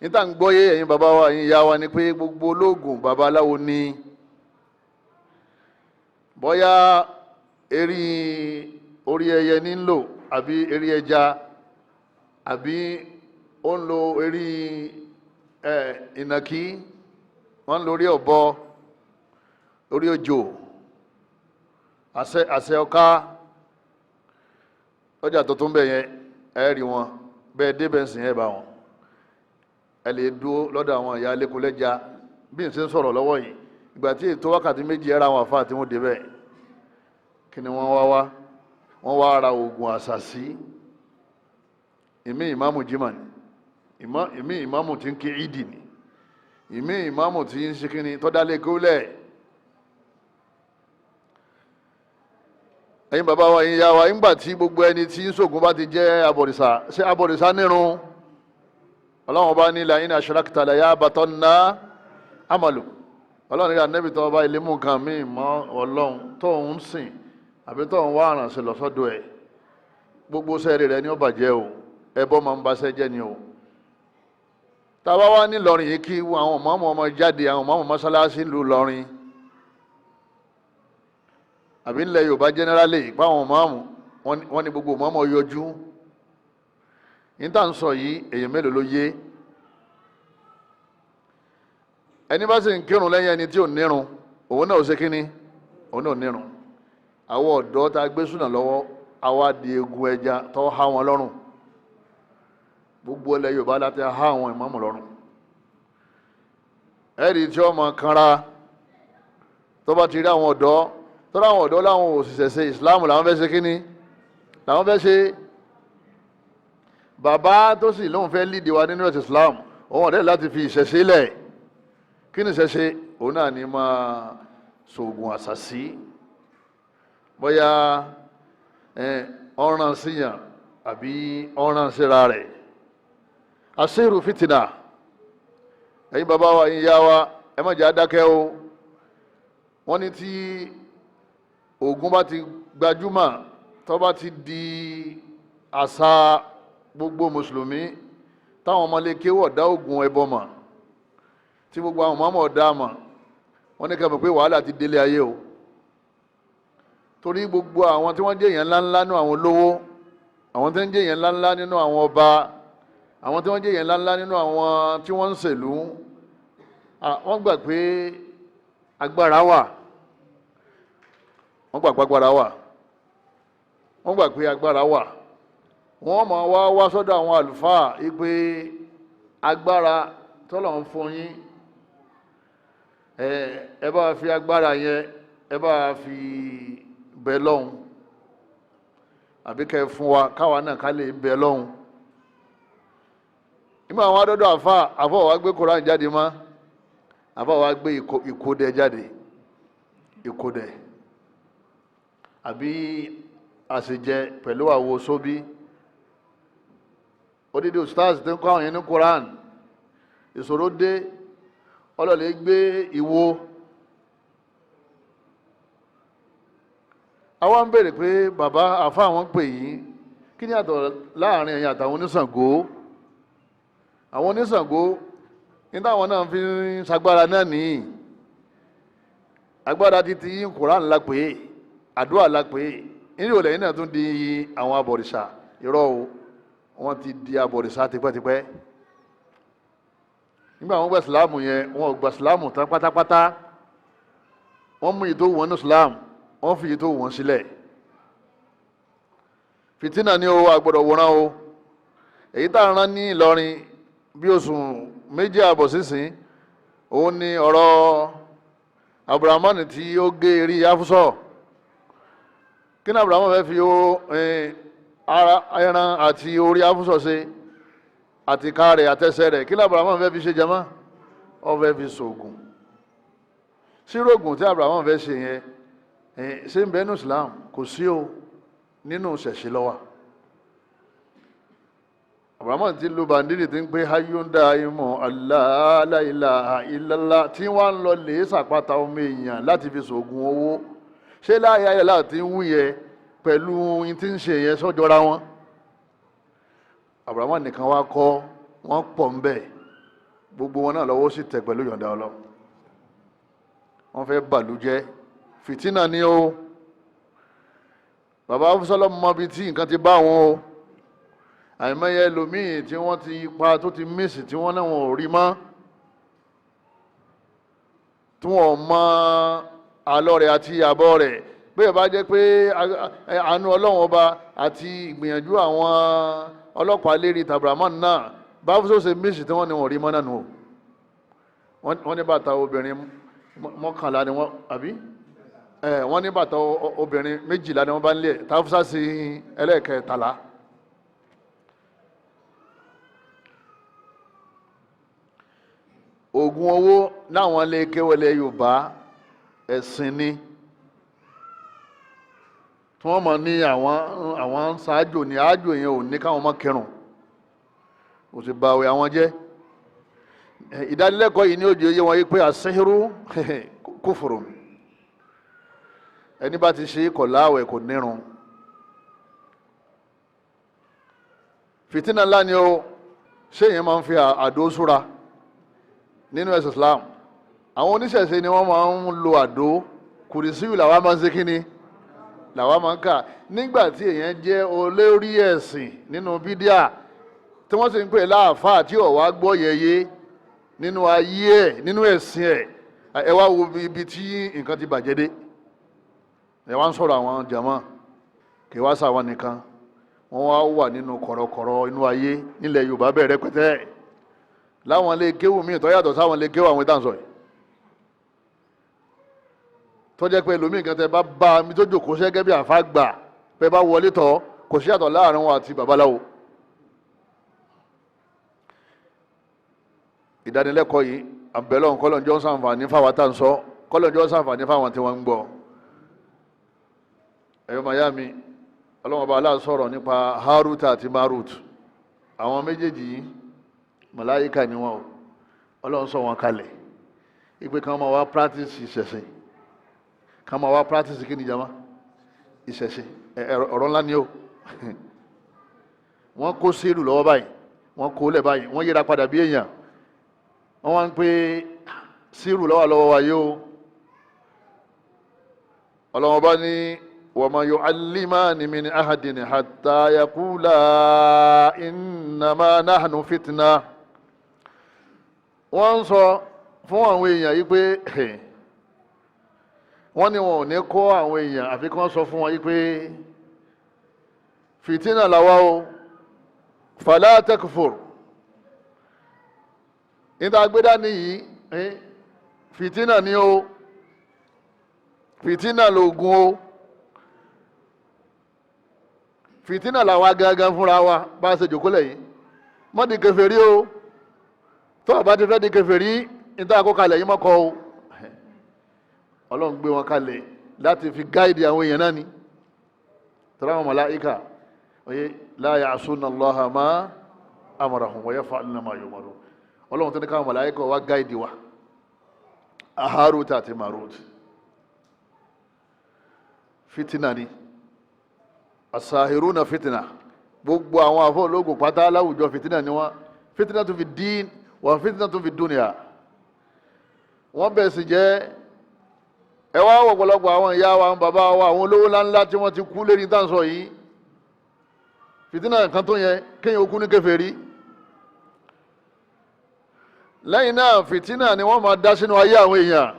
Níta ń gbọ́yé ẹ̀yin bàbá wa, ẹ̀yin ìyá wa, ni pé gbogbo olóògùn babaláwo ni. Bóyá eré orí ẹyẹ ní ń lò, àbí eré ẹja, àbí ó ń lo eré ìnàkí, wọ́n ń lo orí ọ̀bọ. Orí òjò, àṣẹ ọ̀ká ọjà tuntun bẹ̀ yẹn, ẹ rí wọn bẹ́ẹ̀ débẹ̀ ń sìn ẹ̀ bá wọn. Ẹ lè dúró lọ́dọ̀ àwọn ìyá lẹ́kọ̀ọ́lẹ́já bí n ṣe ń sọ̀rọ̀ lọ́wọ́ yìí. Ìgbà tí ètò wákàtí 2 ẹ̀rọ àwọn àfáà tí wọ́n débẹ̀, kí ni wọ́n wá wá? Wọ́n wá ra oògùn àṣàṣì. Ìmí ìmáàmù jimá ni, ìmí ìmáàmù tí ń kí ìdì ni, ìmí ìmáàmù tí ń ṣe kíni tọ́dálé kólẹ̀. Ẹ̀yin bàbá wa, ẹ̀yin ya wa, ńgbà tí gbogbo ẹni tí ń ṣògùn bá ti jẹ́ abọ̀rìṣà, ṣé abọ̀rìṣà nírun? Ọlọ́run bá ní la'in ashrakta la yahbatanna amalu. Ọlọ́run ní Ànábì tó bá ilé mú nǹkan míì mọ́ Ọlọ́run tó ń sìn àbí tó ń wá àrànṣe lọ́sọ́dọ̀ ẹ̀, gbogbo sẹ́ẹ̀rì rẹ̀ ní ó bàjẹ́ o. Ẹbọ máa ń baṣẹ́ jẹ́ ni o. Tàbá wá ní Ìlọrin yìí, kí àwọn mọ́mọ́ ọmọ jáde, àwọn mọ́mọ́ mọ́sálásí lù lọ́rin àbí ńlẹ̀ Yorùbá jẹ́nẹ́rálì, ìpá àwọn mọ́mọ́ wọn ní gbogbo mọ́mọ́ yọjú. Ní tá à ń sọ yìí, èèyàn mélòó ló yé? Ẹni bá sì ń kírun lẹ́yìn ẹni tí ò nírun, òun náà ò ṣe kínní, òun náà ò nírun. Àwọn ọ̀dọ́ tá a gbé súnà lọ́wọ́, àwa di egun ẹja tó há wọn lọ́rùn. Gbogbo ilẹ̀ Yorùbá láti há àwọn ìmáàmù lọ́rùn. Ẹ̀rí tí ọmọ kanra tó bá ti rí àwọn ọ̀dọ́ tó láwọn ọ̀dọ́ láwọn òṣìṣẹ́ ṣe ìsìláàmù làwọn fẹ́ ṣe kínní, làwọn fẹ́ ṣe. Bàbá tó sì lóun fẹ́ lídìí wa nínú ẹ̀sìn ìsìláàmù, òun ọ̀dẹ́ láti fi ìṣẹ̀ṣe lẹ̀. Kí ni ìṣẹ̀ṣe? Òun náà ní máa ṣoògùn àṣàṣì, bóyá ọ̀ràn síyàn àbí ọ̀ràn síra rẹ̀. Àṣírù fìtìnà. Ẹ̀yin bàbá wa, ẹ̀yin ìyá wa, ẹ má jẹ́ àdákẹ́ o. Wọ́n ní tí oògùn bá ti gbajúmọ̀, tó bá ti di àṣà gbogbo mùsùlùmí, táwọn ọmọlé kéwọ̀ dá oògùn ẹbọ mọ̀, tí gbogbo àwọn mọ́mọ́ ọ̀dá mọ̀, wọ́n ní ká mọ̀ pé wàhálà ti délé ayé o. Torí gbogbo àwọn tí wọ́n jẹ́ èèyàn ńláńlá nínú àwọn olówó, àwọn tí wọ́n jẹ́ èèyàn ńláńlá nínú àwọn ọba, àwọn tí wọ́n jẹ́ èèyàn ńláńlá nínú àwọn tí wọ́n ń ṣèlú, wọ́n gbà pé agbára wà, wọ́n gbà pé agbára wà, wọ́n gbà pé agbára wà. Wọ́n máa wá wá sọ́dọ̀ àwọn àlùfáà pé agbára tọ́lọ̀ ń fún yín, ẹ bá fi agbára yẹn, ẹ bá fi bẹ lọ́hùn, àbí kẹ́ fún wa káwa náà ká lè bẹ lọ́hùn. Nígbà àwọn adọ́dọ̀ àfa, àfọ wa gbé Koran jáde mọ́, àfọ wa gbé ìkódẹ jáde, ìkódẹ àbí àṣejẹ pẹ̀lú àwo sóbí. Odidi ustaz tó ń kọ́ àwọn yẹn ní Koran, ìṣòro dé, ọlọ́lẹ̀ gbé ìwo. Àwọn ń béèrè pé bàbá àfa àwọn pè yín, kí ni àtọ̀ láàrin ẹ̀yin àtàwọn oníṣàngó? Àwọn oníṣàngó ní táwọn náà fi ń ṣagbára náà nìyí. Agbára títí yín Koran la pè é, àdúrà la pè é, nínú ìrọ̀lẹ́ yìí náà tún di àwọn abọ̀rìṣà. Irọ́ o, wọ́n ti di abọ̀rìṣà tipẹ́tipẹ́. Nígbà wọn gba ìsìláàmù yẹn, wọn ò gba ìsìláàmù tán pátápátá. Wọ́n mú ìyí tó wọ́n ní ìsìláàmù, wọ́n fi ìyí tó wọ́n sílẹ̀. Fìtínà ni o, àgbọ̀dọ̀ wòran o. Èyí tá à ń rán ní Ìlọrin bí oṣù 2 àbọ̀ sísìn, òun ni ọ̀rọ̀ Abdulrahman tí ó gé eré afúsọ̀. Kí ni Abdulrahman fẹ́ fi ara ẹran àti orí afúsọ̀ ṣe, àti ká rẹ̀ àtẹsẹ̀ rẹ̀? Kí ni Abdulrahman fẹ́ fi ṣe jama? Ó fẹ́ fi ṣoògùn. Sírògùn tí Abdulrahman fẹ́ ṣe yẹn, ṣé ń bẹ nínú Islam? Kò sí o, nínú ṣẹ̀ṣẹ̀ ló wà. Abdulrahman ti lu bàndínì tí ń pé hayunda imọ̀ Allah la ilaha illallah, tí wọ́n ń lọ lè ṣàpáta ọmọ èèyàn láti fi ṣoògùn owó. Ṣé láyé ayé láti ń wú yẹn pẹ̀lú ohun tí ń ṣe yẹn sọ́jọ́ra wọn? Abdulrahman nìkan wá kọ́, wọ́n pọ̀ ń bẹ̀, gbogbo wọn náà lọ́wọ́ sì tẹ̀ pẹ̀lú yọ̀ǹda Ọlọ́run. Wọ́n fẹ́ bàlújẹ́, fìtínà ni o. Bàbá Abúsálọ́mù mọ ibi tí nǹkan ti bá wọn o. Àìmọye ẹlòmíì tí wọ́n ti pa tó ti mísì tí wọ́n náà wọn ò rí mọ́, tí wọ́n mọ Àlọ́ rẹ̀ àti àbọ̀ rẹ̀, bẹ́ẹ̀ bá jẹ́ pé àánú Ọlọ́run Ọba àti ìgbìyànjú àwọn ọlọ́pàá lérí Tabraman náà, báfúsọ ṣe mísì tí wọ́n ní wọ́n rí mọ́nà nù. Wọ́n ní bàtà obìnrin 11 ni wọ́n, àbí wọ́n ní bàtà obìnrin 12 ni wọ́n bá ń lé tàfúsà sí ẹlẹ́ẹ̀kẹtàlá. Oògùn owó láwọn ilé kéwọlé Yorùbá ẹ̀sìn ni tí wọ́n mọ̀ ní àwọn ṣáájò ní ájò yẹn ò ní káwọn mọ̀ kírun, kò sì bá àwẹ̀ àwọn jẹ́. Ìdánilẹ́kọ̀ọ́ yìí ní òjò yé wọn yí pé àṣírú kúfùrù, ẹni bá ti ṣe kọ̀ láwẹ̀ kò nírun. Fìtínà ńlá ni ó ṣé èèyàn máa ń fi àdó súra nínú ẹ̀sìn Islam. Àwọn oníṣẹ̀ṣe ni wọ́n máa ń lo àdó, kùrìsíwì làwa máa ń ṣe kíni làwa máa ń kà. Nígbà tí èèyàn jẹ́ olórí ẹ̀sìn nínú bídíà tí wọ́n sì ń pè láàfáà tí ó wá gbọ́ yẹyẹ nínú ayé ẹ̀ nínú ẹ̀sìn ẹ̀, ẹ wá wo ibi tí nǹkan ti bàjẹ́ dé. Ẹ wá ń sọ̀rọ̀ àwọn jàmá, kì í wá sáwọn nìkan, wọ́n wá wà nínú kọ̀rọ̀kọ̀rọ̀ inú ayé nílẹ̀ Yorùbá bẹ̀rẹ̀ pẹ́tẹ́ láwọn lè kéwù míì tó yàtọ̀ sáwọn lè kéwù àwọn ìtàn sọ yìí, tó jẹ́ pé ẹlòmíì kan tẹ bá bá mi tó jòkó sẹ́gẹ́ bí àfa gbà pé bá wọlé tọ́, kò sí yàtọ̀ láàrin wọn àti babaláwo. Ìdánilẹ́kọ̀ọ́ yìí àbẹ̀lọ́ kọ́lọ́njọ́ sàǹfààní fáwọn tá à ń sọ, kọ́lọ́njọ́ sàǹfààní fáwọn tí wọ́n ń gbọ́. Ẹ̀yọ́ mayami, ọlọ́wọ́n bá aláà sọ̀rọ̀ nípa Harut àti Marut. Àwọn méjèèjì yìí màláyíkà ni wọn o. Ọlọ́run sọ wọn kalẹ̀ ipe kan máa wá practice ìṣẹ̀ṣe, kan máa wá practice kí ni jama ìṣẹ̀ṣe. Ọ̀rọ̀ ńlá ni o. Wọ́n kó sílù lọ́wọ́ báyìí, wọ́n kó lẹ̀ báyìí, wọ́n yíra padà bí èèyàn. Wọ́n wá ń pè sílù lọ́wọ́ lọ́wọ́ wa yìí o. Ọlọ́wọ́n bá ní wa ma yu'allimani min ahadin hatta yaqula innama nahnu fitna. Wọ́n ń sọ fún àwọn èèyàn yìí pé wọ́n ní wọn ò ní kọ́ àwọn èèyàn àfi kí wọ́n sọ fún wọn yìí pé fìtínà làwa o, fala takfur. Níta gbéra nìyí, fìtínà ni o, fìtínà lògùn o, fìtínà làwa gangan fúnra wa bá a ṣe jòkó lẹ́yìn. Má di kèfèrí o, tó o bá ti fẹ́ di kèfèrí, níta kó kalẹ̀ yìí mọ́kọ́ o. Ọlọ́run gbé wọn kalẹ̀ láti fi gáìdì àwọn èèyàn náà ni. Tọ́lá àwọn màláíkà oye la ya'suna Allaha ma amarahum wa yaf'aluna ma yu'marun. Ọlọ́run tó ní káwọn màláíkà wá gáìdì wa, Harut àti Marut. Fitina ni asahiruna fitina. Gbogbo àwọn àfọ ológun pátá láwùjọ fitina ni wọn. Fitina tó fi dín wà fitina tó fi dúnìyà. Wọ́n bẹ̀ sì jẹ́. Ẹ wá ọ̀pọ̀lọpọ̀ àwọn ìyá wa, àwọn bàbá wa, àwọn olówó ńláńlá tí wọ́n ti kú lérí táǹsọ̀ yìí. Fìtínà kan tó yẹ kéèyàn ó kú ní kèfèrí. Lẹ́yìn náà fìtínà ni wọ́n máa dá sínú ayé àwọn èèyàn.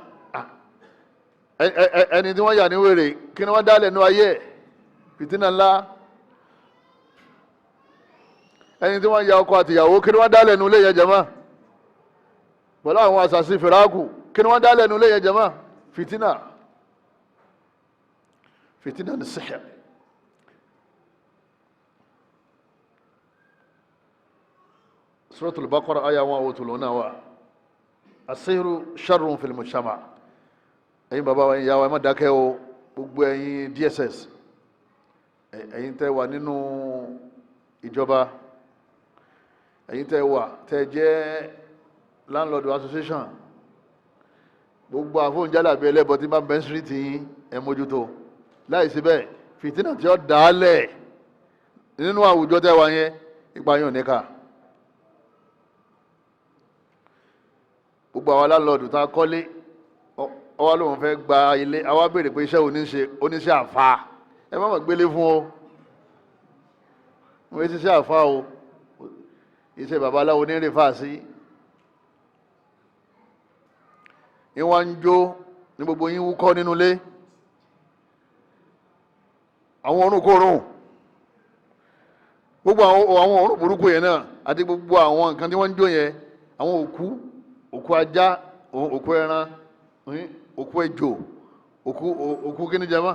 Ẹni tí wọ́n yà ní wèrè, kí ni wọ́n dá lẹ́nu ayé ẹ̀? Fìtínà ńlá. Ẹni tí wọ́n ya ọkọ àtìyàwó, kí ni wọ́n dá lẹ́nu ilé yẹn jẹ́mọ́? Pẹ̀lú àwọn àṣàṣì fìràkù, kí ni wọ́n dá lẹ́nu ilé yẹn jẹ́mọ́? Fìtínà. Fìtínà ní sihir. Suratul Baqara aya wọn àwọn tòló náà wà. Asihiru sharrun fil mujtama. Ẹ̀yin bàbá wa, ẹ̀yin ìyá wa, ẹ má dákẹ́ o. Gbogbo ẹ̀yin DSS, ẹ̀yin tẹ́ wà nínú ìjọba, ẹ̀yin tẹ́ wà tẹ́ jẹ́ landlord association, gbogbo àfóúnjálàbí ẹlẹ́bọ tí bá ń bẹ́ síríìtì yín, ẹ mójútó. Láì sí bẹ́ẹ̀, fìtínà tí ó dálẹ̀ nínú àwùjọ tẹ́ wà yẹn, ipa yóò níkà. Gbogbo àwọn landlord tá a kọ́lé, ọwọ́ lòun fẹ́ gba ilé, àwa béèrè pé iṣẹ́ oníṣe oníṣẹ́ àfa, ẹ má mà gbélé fún o. Wọ́n ti ṣe àfa o, iṣẹ́ babaláwo ní rìfà sí. Ìwọ̀n ń jó Ní gbogbo yín wúkọ́ nínú ilé, àwọn òórùn kóòrùn, gbogbo àwọn òórùn burúkú yẹn náà, àti gbogbo àwọn nǹkan tí wọ́n ń jó yẹn, àwọn òkú, òkú ajá, òkú ẹran, òkú ejò, òkú kíni jama,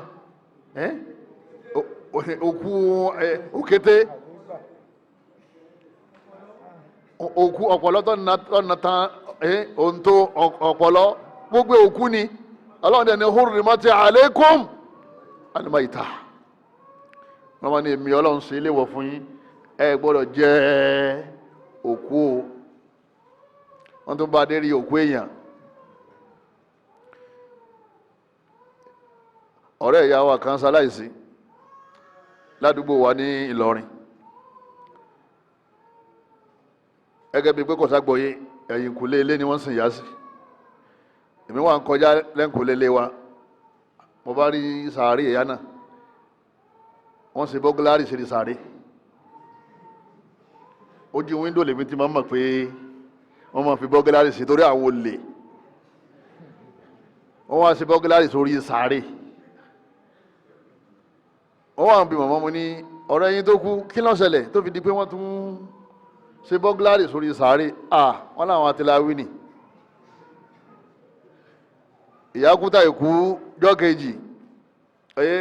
òkú òkété, òkú ọ̀pọ̀lọ́ tó nà tán, òǹtó ọ̀pọ̀lọ́, gbogbo òkú ni. Ọlọ́run dẹ̀ ní hurrimat alaykum al-mayta. Wọ́n máa ní èmi Ọlọ́run ṣe léwọ̀ fún yín, ẹ gbọ́dọ̀ jẹ òkú o. Wọ́n tún bá dé rí òkú èèyàn. Ọ̀rẹ́ ìyá wa kan ṣaláìsí ládùúgbò wa ní Ìlọrin, gẹ́gẹ́ bíi pé kò ságbọ́yé, ẹ̀yìnkùlé ilé ni wọ́n sìn yá sí. Èmi wà ń kọjá lẹ́ǹkùlé ilé wa, mo bá rí sàárè ìyá náà, wọ́n ṣe bọ́gílárì ṣe di sàárè. Ojú wíńdò lèmi ti máa ń mọ̀ pé wọ́n máa fi bọ́gílárì ṣe, torí àwọn olè wọ́n wá ṣe bọ́gílárì sórí sàárè. Wọ́n wà ń bi màmá mu ní ọ̀rọ̀ ẹyin tó kú, kí ló ṣẹlẹ̀ tó fi di pé wọ́n tún ṣe bọ́gílárì sórí sàárè? À wọ́n láwọn àtìláwí ni. Ìyá kúta ìkú jọ́ kejì, ẹ̀yẹ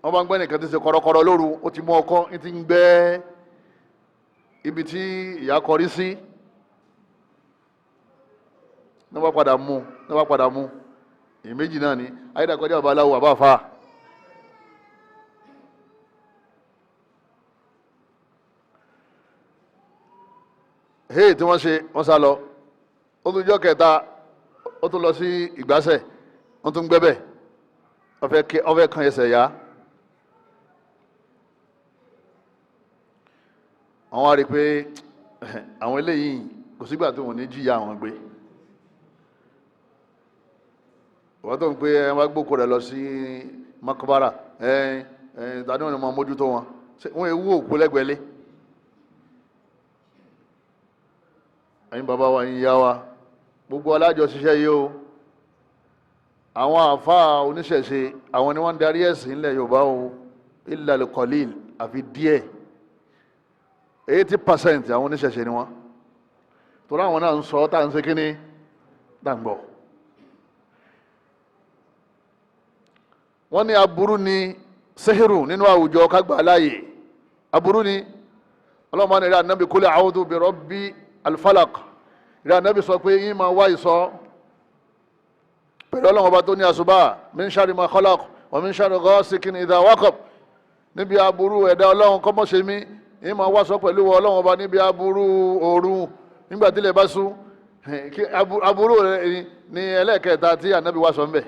wọ́n bá ń gbẹ́ nìkan tí ń ṣe kọ́rọ́kọ́rọ́ lóru, ó ti mú ọkọ́ ń ti ń gbẹ́ ibi tí ìyá kọrí sí. Ní wọ́n padà mú, ní wọ́n padà mú èyí méjì náà ni ayédàkọjá babaláwo àbáfà. Hey, tí wọ́n ṣe wọ́n sá lọ. Ó tún jọ́ kẹta, ó tún lọ sí ìgbásẹ̀, wọ́n tún gbẹ́bẹ̀, wọ́n fẹ́ kan ẹsẹ̀ yá. Àwọn wá rí i pé àwọn eléyìí kò sígbà tó wọ́n ní jìyà àwọn gbé. Wọ́n tó ń pé ẹ wá gbókò rẹ̀ lọ sí makabara, ẹ ẹ tani wọn ni wọ́n mójútó wọn, wọ́n ewu òkú lẹ́gbẹ̀ẹ́lé. Ẹ̀yin bàbá wa, ẹ̀yin ìyá wa, gbogbo alájọ ṣiṣẹ́ yìí o. Àwọn àáfàá oníṣẹ̀ṣe, àwọn ni wọ́n ń darí ẹ̀sìn ilẹ̀ Yorùbá o, illa al-qalil, àfi díẹ̀. 80% àwọn oníṣẹ̀ṣe ni wọ́n, torí àwọn náà ń sọ tá à ń ṣe kínní tá à ń gbọ́. Wọ́n ní aburú ni sẹ́hìrù nínú àwùjọ kágbà láàyè, aburú ni. Ọlọ́mọ ní ìrẹ́ ànábì kul a'udhu bi rabbi al-falaq, ìrẹ́ ànábì sọ pé yín máa wá ìsọ pẹ̀lú Ọlọ́run ọba tó ní àṣùbà, min sharri ma khalaq wa min sharri ghasikin idha waqab, níbi aburú ẹ̀dá Ọlọ́run kọ́mọ́ṣe mí, yín máa wá sọ pẹ̀lú Ọlọ́run ọba níbi aburú òru nígbà tí ilẹ̀ bá ṣú. Aburú ni ẹlẹ́ẹ̀kẹta tí ànábì wá sọ ń bẹ̀.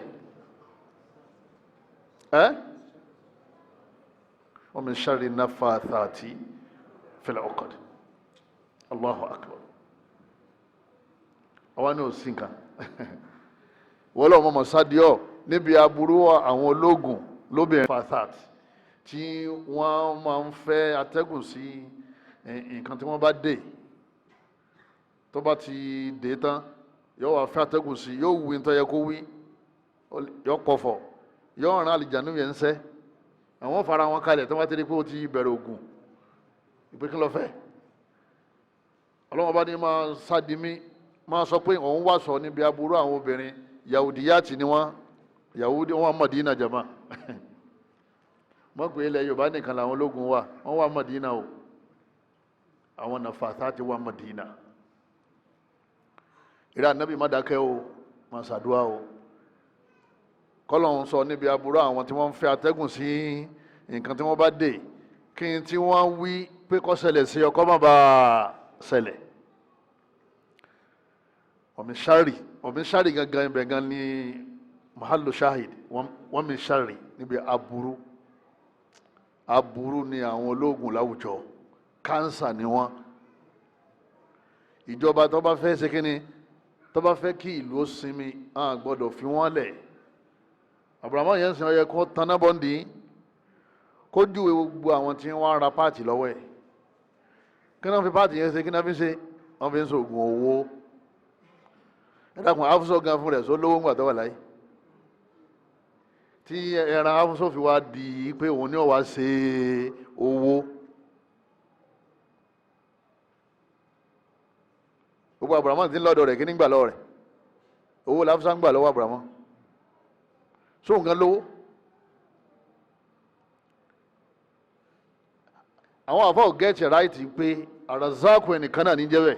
Wa min sharri naffathati fil uqad. Allahu akbar. Àwa ní òsín nǹkan wọ́n lọ́wọ́ mọ̀mọ́ sádìọ́ níbi aburú àwọn ológun lóbìnrin fathat tí wọ́n máa ń fẹ́ atẹ́gùn sí nǹkan tí wọ́n bá dé, tó bá ti dé tán yóò wá fẹ́ atẹ́gùn sí, yóò wí nítorí yẹ kó wí, yóò pọ̀fọ̀, yóò rán àlìjánu yẹn ń sẹ́. Àwọn fara wọn kalẹ̀ tó bá ti rí pé ó ti bẹ̀rẹ̀ ògùn ìpè kí ló fẹ́. Ọlọ́wọ́n bá ní máa sádi mí, máa sọ pé òun wà sọ níbi aburú àwọn obìnrin yahudiyati ni wọ́n, yahudi wọ́n Mọ̀dínà jama. Wọ́n pè é ilẹ̀ Yorùbá nìkan làwọn ológun wà, wọ́n wà Mọ̀dínà o, àwọn nàfàtà ti wà Mọ̀dínà. Ìrẹ́ ànábì má dákẹ́ o, má ṣàdúrà o, kọ́lọ́hún sọ níbi aburú àwọn tí wọ́n ń fẹ́ atẹ́gùn sí nǹkan tí wọ́n bá dé, kí n tí wọ́n wí pé kó ṣẹlẹ̀ sí ọkọ́ má bàa ṣẹlẹ̀. Wọ́n mi ṣáàrì gangan ibẹ̀ gan ni mahalu shahid. Wọ́n mi ṣáàrì níbi aburú. Aburú ni àwọn ológun láwùjọ, kánsà ni wọ́n. Ìjọba tó bá fẹ́ ṣe kínni, tó bá fẹ́ kí ìlú ó sinmi, á gbọ́dọ̀ fi wọ́n lẹ̀. Abrahamu yẹn ń sìn, ọyẹ kó taná bọ́ǹdì, kó júwe gbogbo àwọn tí wọ́n ra páàtì lọ́wọ́ ẹ̀. Kí náà fi páàtì yẹn ṣe? Kí náà fi ṣe? Wọ́n fi ń ṣe oògùn owó. Ẹ dákun, afúnṣọ gan fún rẹ̀ sọ lówó ńgbà tó wà láyé. Tí ẹran Hafsa fi wá di pé òun ní ó wá ṣe owó. Gbogbo Abrahamu ti ń lọ́dọ̀ rẹ̀, kí ní gbà lọ́wọ́ rẹ̀? Owó làfúsá ń gbà lọ́wọ́ Abrahamu. Sóhun kan lówó. Àwọn àfọ gẹ́tì ráìtì pé Arazaku ẹnìkan náà ní jẹ́bẹ̀.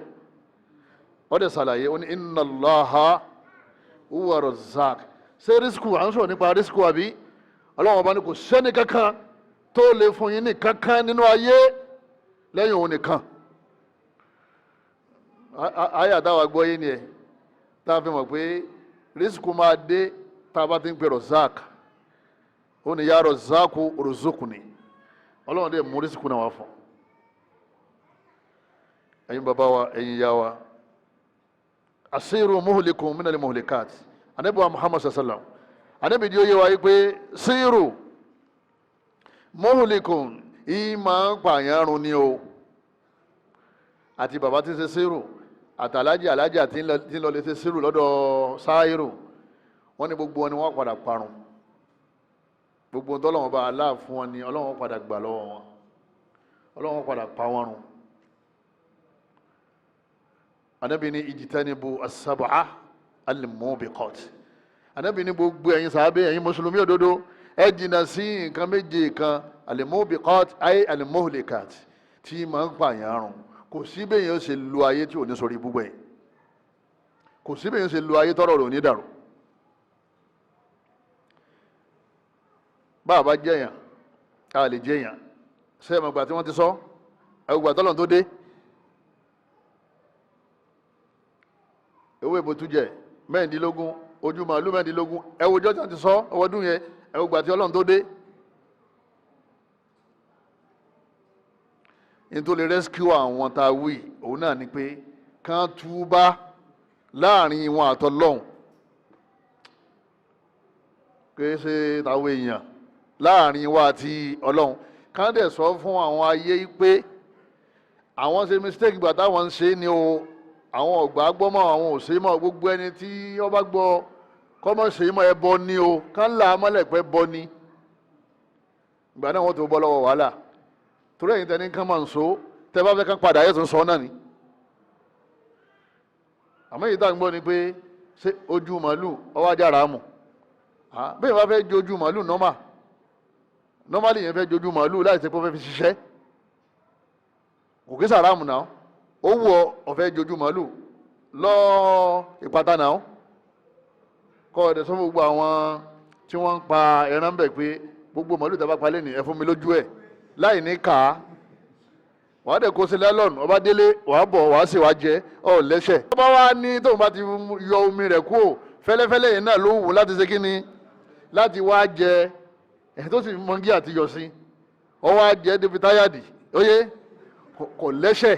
Wọ́n dẹ̀ ṣàlàyé, ó ní inna Allaha huwa Razzaq. Ṣé rísíkù à ń sọ̀rọ̀ nípa rísíkù àbí? Ọlọ́run ọba ní kò sẹ́ni kankan tó lè fún yín ní kankan nínú ayé lẹ́yìn òun nìkan. Ayé àtàwọn agbọ́ yín ni ẹ̀ tá a fi mọ̀ pé rísíkù máa dé tá a bá ti ń pè Razzaq. Ó ní ya Razzaqu urzuqni. Ọlọ́run dẹ̀ mú rísíkù náà wá fún. Ẹ̀yin bàbá wa, ẹ̀yin ìyá wa, asiru muhlikun minal muhlikat. Anabi wa Muhammad sallam, anabi di ó yé wa yìí pé siru muhlikun yìí máa ń pààyàn run ni o. Àti bàbá tí ń ṣe siru, àtàlájì alájà tí ń lọ lè ṣe siru lọ́dọ̀ sáírù, wọ́n ní gbogbo wọn ni wọ́n padà parun. Gbogbo ohun tọ́lọ́wọ́n bá Allah fún wọn ni Ọlọ́run padà gbà lọ́wọ́ wọn, Ọlọ́run padà pa wọn run. Anabi ní ijtanibu as-sab'a al-mubiqat. Anabi ní gbogbo ẹ̀yin sàábé, ẹ̀yin mùsùlùmí òdodo, ẹ jìnnà sí nǹkan méje kan, al-mubiqat ay al-muhlikat, tí máa ń pààyàn run. Kò sí bẹ́ẹ̀ yẹn ṣe lu ayé tí ò ní sọ̀rọ̀ ibú gbẹ̀yìn. Kò sí bẹ́ẹ̀ yẹn ṣe lu ayé tọ́rọ̀ rẹ̀ ò ní dàrú. Bá a bá jẹyàn, a lè jẹyàn. Ṣé ẹ mọ̀ gbà tí wọ́n ti sọ? Ẹ gbà tọ́lọ̀ tó dé. Ewé ìbòtújẹ 16, ojú màálù 16, ẹ wo jọ́jà ti sọ ọwọ́dún yẹn, ẹ wo gbà tí Ọlọ́run tó dé. Nítorí rescue àwọn tá a wí òun náà ni pé kán túbá láàrin wọn àtọlọ́hun, kì í ṣe táwọn èèyàn, láàrin wa àti Ọlọ́run. Kán dẹ̀ sọ fún àwọn ayé pé àwọn ṣe mistake gbà táwọn ń ṣe ni o, àwọn ọ̀gbà gbọ́ mọ́, àwọn ò ṣe mọ́. Gbogbo ẹni tí ó bá gbọ́ kọ́mọ̀ ṣe mọ́, ẹ bọ ni o, kán là á mọ́lẹ̀ pẹ́ bọ ni. Ìgbà náà wọ́n tó bọ́ lọ́wọ́ wàhálà. Torí ẹ̀yin tẹ́ni kán máa ń so, tẹ́ bá fẹ́ kán padà ayé tó ń sọ náà ni. Àmọ́ èyí tá à ń gbọ́ ni pé ṣé ojú màálù ọwọ́ ajá rà á mù? Bẹ́ẹ̀ bá fẹ́ jojú màálù nọ́mà, nọ́màlì yẹn fẹ́ jojú màálù láì ṣe pé ó fẹ́ fi ṣiṣẹ́, kò kí sàrámù náà. Ó wù ọ ọ̀fẹ́ jojú màálù lọ ìpàtà náà, kọ́ ọ̀dẹ̀ sọ fún gbogbo àwọn tí wọ́n ń pa ẹran bẹ̀ pé gbogbo màálù tá a bá pa lẹ́nìí ẹ fún mi lójú ẹ̀ láì ní kà á. Wàá dẹ̀ kó sí lẹ́lọ́nù, ọba délé wàá bọ̀ wàá sì wàá jẹ ọ lẹ́sẹ̀. Ọba wa ní tóun bá ti yọ omi rẹ̀ kúrò fẹ́lẹ́fẹ́lẹ́ yẹn náà ló wù láti ṣe kí ni, láti wá jẹ ẹ̀ tó sì mọ́ngí àti yọ̀ sí, ọ wá jẹ débi táyàdì óyé kò lẹ́sẹ̀.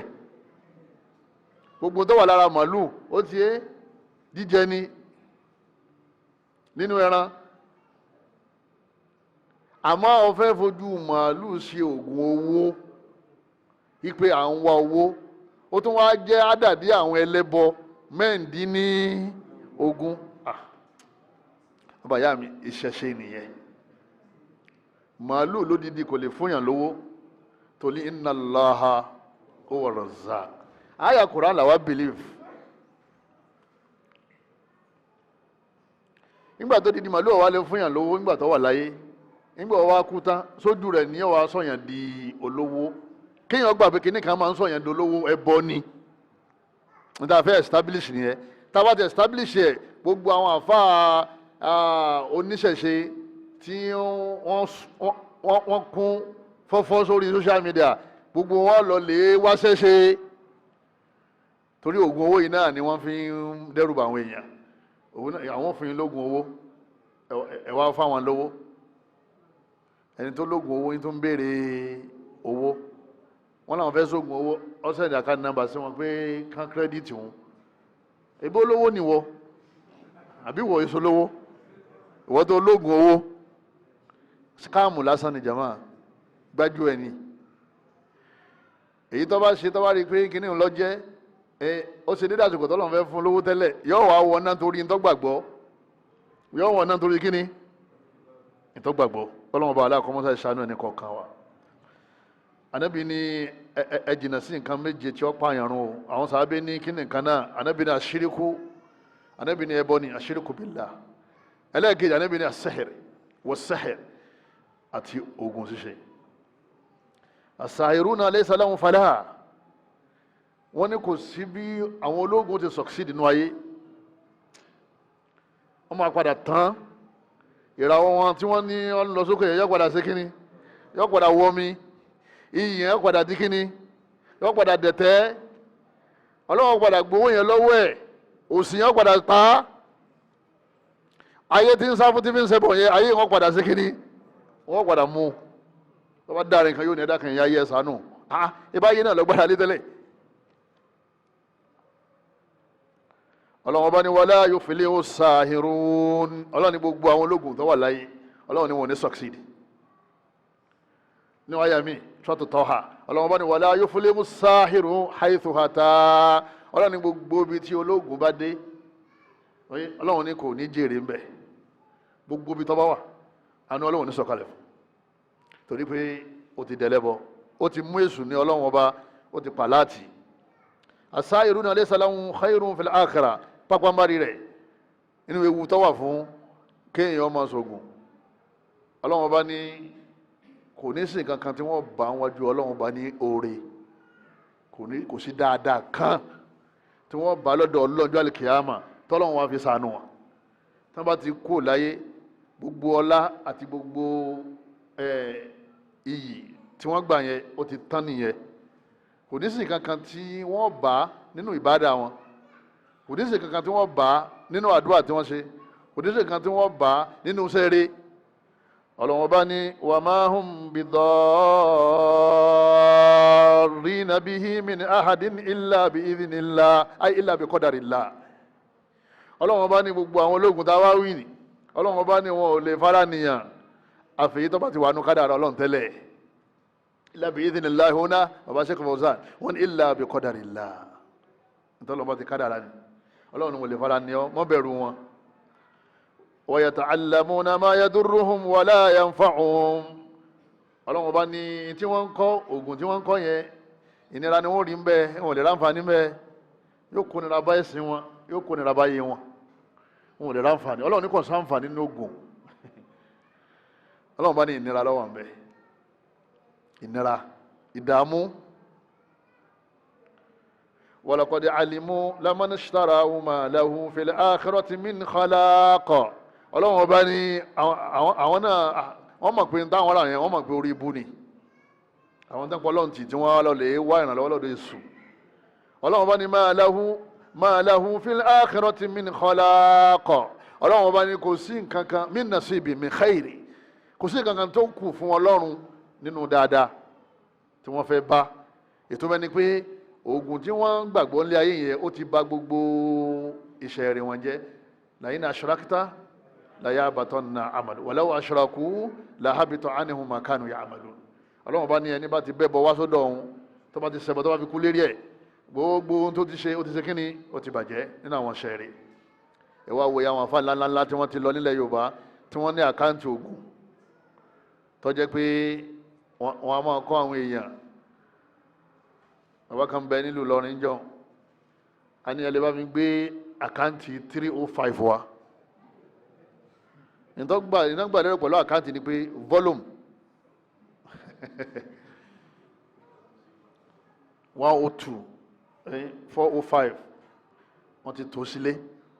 Gbogbo tó wà lára màálù ó ti é jíjẹ ni nínú ẹran. Àmọ́ ó fẹ́ fojú màálù ṣe oògùn owó, ipe à ń wá owó, ó tún wá jẹ́ àdàdí àwọn ẹlẹ́bọ 16. Bàbá ìyá mi, ìṣẹ̀ṣe nìyẹn. Màálù lódìdí kò lè fúnyàn lówó, torí inna Allaha huwa razzaq. Àyà Quran làwa believe. Nígbà tó didi màálù ọ̀wá lè fúnyàn lówó nígbà tó wà láyé, nígbà wà kú tán sójú rẹ̀ ní ọ̀wá sọ̀yàn di olówó. Kéèyàn gbà pé kinní kan máa ń sọ̀yàn di olówó, ẹbọ ni. Níta fẹ́ establish nìyẹn. Tá a bá ti establish ẹ̀, gbogbo àwọn àfáà oníṣẹ̀ṣe tí wọ́n kún fọ́fọ́ sórí social media, gbogbo wọn lọ lè wáṣẹ́ṣe. Torí oògùn owó yìí náà ni wọ́n fi ń dẹ́rùbà àwọn èèyàn. Àwọn fún yín lóògùn owó, ẹ wá fáwọn lówó. Ẹni tó lóògùn owó yín tó ń béèrè owó, wọ́n làwọn fẹ́ sóògùn owó, ọ̀sẹ̀ ìdàkà nàmbà sí wọn pé kán kírẹ́dìtì wọn. Ebó lówó nìwọ, àbí wọ èso lówó, ìwọ tó lóògùn owó. Skáàmù lásán ni jàmáà, gbájú ẹ ni. Èyí tó bá ṣe tó bá rí i pé kíní ń lọ jẹ́ ẹ, ó ṣe dédé àsìkò tọ́lọ́run fẹ́ fún lówó tẹ́lẹ̀, yóò wá wọ náà torí ń tọ́gbàgbọ́, yóò wọ náà torí kíní. Ìtọ́gbàgbọ́ ọlọ́run ọba aláàkọ́mọ́sá ìṣàánú ẹni kọ̀ọ̀kan wa. Anabi ní ẹ jìnnà sí nǹkan méje tí ó pààyàn run o. Àwọn sàábé ní kí ni nǹkan náà? Anabi ní àṣíríkú, anabi ní ẹbọ ní àṣíríkú billah. Ẹlẹ́ẹ̀kejì, anabi ní àṣẹhẹrẹ wọ́sẹ̀hẹrẹ àti oògùn ṣíṣe. Àṣàhìrúnà laysa lahum falah. Wọ́n ní kò sí bí àwọn ológun ti succeed nínú ayé, wọ́n máa padà tán. Ìràwọ̀ wọn tí wọ́n ní wọ́n lọ sókè yọ padà sí kínní, yọ padà wọmi, iyì yẹn padà di kínní, yọ padà dẹ̀tẹ́. Ọlọ́wọ́n padà gbowó yẹn lọ́wọ́ ẹ̀, òsì yẹn padà pa á. Ayé tí ń sá fún tí fi ń sẹ́bọ̀ yẹn, ayé wọn padà sí kínní, wọ́n padà mú. Tó bá dára nǹkan yóò ní ẹ̀dá kan yẹn, ayé ẹ̀ sànù. Ah, ibà yìí náà lọ gbára lé tẹ́lẹ̀. Ọlọ́wọ́n bá ní wala yuflihu sahirun. Ọlọ́wọ́n ní gbogbo àwọn ológun tó wà láyé, ọlọ́wọ́n ní wọn ò ní succeed. Ní wáyà mi trọ́tù tọ́ha, ọlọ́wọ́n bá ní wala yuflihu sahirun haythu hata. Ọlọ́wọ́n ní gbogbo ibi tí ológun bá dé, ọlọ́wọ́n ní kò ní jèrè ńbẹ̀. Gbogbo ibi tó bá wà, àánú ọlọ́wọ́n ní sọ̀kalẹ̀ fún, torí pé ó ti dẹ̀lẹ́bọ, ó ti mú èṣù ní ọlọ́wọ́n ọba, ó ti pàláàtì. Asahiruna laysa lahum khayrun fil akhirah. Pápánbárì rẹ̀ inú ewu tó wà fún kéèyàn ọmọ sọ̀gùn, ọlọ́run bá ní kò ní sí nǹkan kan tí wọ́n bá wájú ọlọ́run bá ní oore, kò sí dáadáa kan tí wọ́n bá lọ́dọ̀ ọlọ́njọ́ àlìkìyàmà tọ́lọ́run wá fi sànù wọn. Tí wọ́n bá ti kú láyé, gbogbo ọlá àti gbogbo iyì tí wọ́n gbà yẹn, ó ti tán nìyẹn. Kò ní sí nǹkan kan tí wọ́n bá nínú ìbádà wọn, kò ní sí nǹkan kan tí wọ́n bá nínú àdúrà tí wọ́n ṣe, kò ní sí nǹkan tí wọ́n bá nínú sẹ́ẹ̀rẹ́. Ọlọ́wọ́n bá ní wa ma hum bidarrina bihi min ahadin illa bi idhnillah, ay illa bi qadarillah. Ọlọ́wọ́n bá ní gbogbo àwọn ológun tá a wá wí ni, ọlọ́wọ́n bá ní wọn ò lè fara nìyàn àfẹ́yí tó bá ti wà nù kádàrá ọlọ́run tẹ́lẹ̀. Illa bi idhnillah huna, baba Sheikh Fawzan wọn ní illa bi qadarillah, nítorí ọlọ́run bá ti kádàrá ni. Ọlọ́run ni wọ́n lè fara ní ọ, mọ́ bẹ̀rù wọn. Wa yata'allamuna ma yadurruhum wa la yanfa'uhum. Ọlọ́run bá ní tí wọ́n ń kọ́ oògùn tí wọ́n ń kọ́ yẹn, ìnira ni wọ́n rí ń bẹ́, wọn ò lè ráǹfààní bẹ́, yóò kó nira bá ẹ̀sìn wọn, yóò kó nira bá yé wọn, wọn ò lè ráǹfààní. Ọlọ́run ní kò sáǹfààní nínú oògùn. Ọlọ́run bá ní ìnira lọ́wọ́ ń bẹ, ìnira, ìdààmú. Walaqad alimu laman ishtarahu ma lahu fil akhirati min khalaq. Ọlọ́run ọba ní àwọn náà wọ́n mọ̀ pé táwọn ará yẹn, wọ́n mọ̀ pé orí ibu ni àwọn tó ń pọ̀ lọ́n tì tí wọ́n lọ lè wá ìrànlọ́wọ́ lọ́dọ̀ Èṣù. Ọlọ́run ọba ní ma lahu fil akhirati min khalaq. Ọlọ́run ọba ní kò sí nǹkan kan min nasibi min khairi, kò sí nǹkan kan tó kù fún Ọlọ́run nínú dáadáa tí wọ́n fẹ́ bá. Ètò mẹ́ni pé oògùn tí wọ́n gbàgbọ́ nílé ayé yẹn, ó ti bà gbogbo iṣẹ́ rẹ̀ wọn jẹ́. La'in ashrakta la yahbatanna amalu walaw ashraku la habita anhum ma kanu ya'malun. Ọlọ́run bá ní ẹni bá ti bẹ́ bọ wá sọ́dọ̀ òun, tó bá ti ṣẹbọ, tó bá fi kú lérí ẹ̀, gbogbo ohun tó ti ṣe, ó ti ṣe kíni, ó ti bàjẹ́ nínú àwọn iṣẹ́ rẹ̀. Ẹ wá wo àwọn àfa ńláńlá tí wọ́n ti lọ nílẹ̀ Yorùbá tí wọ́n ní àkáǹtì oògùn tó jẹ́ pé wọ́n á máa kọ́ àwọn èèyàn. Bàbá kan bẹ nílùú Ìlọrin jọ, a ní ẹlẹ́ bá mi gbé àkáǹtì 305 wa. Ìtọ́gbà lérò pẹ̀lú àkáǹtì ni pé volume 102 405 wọ́n ti tó sílé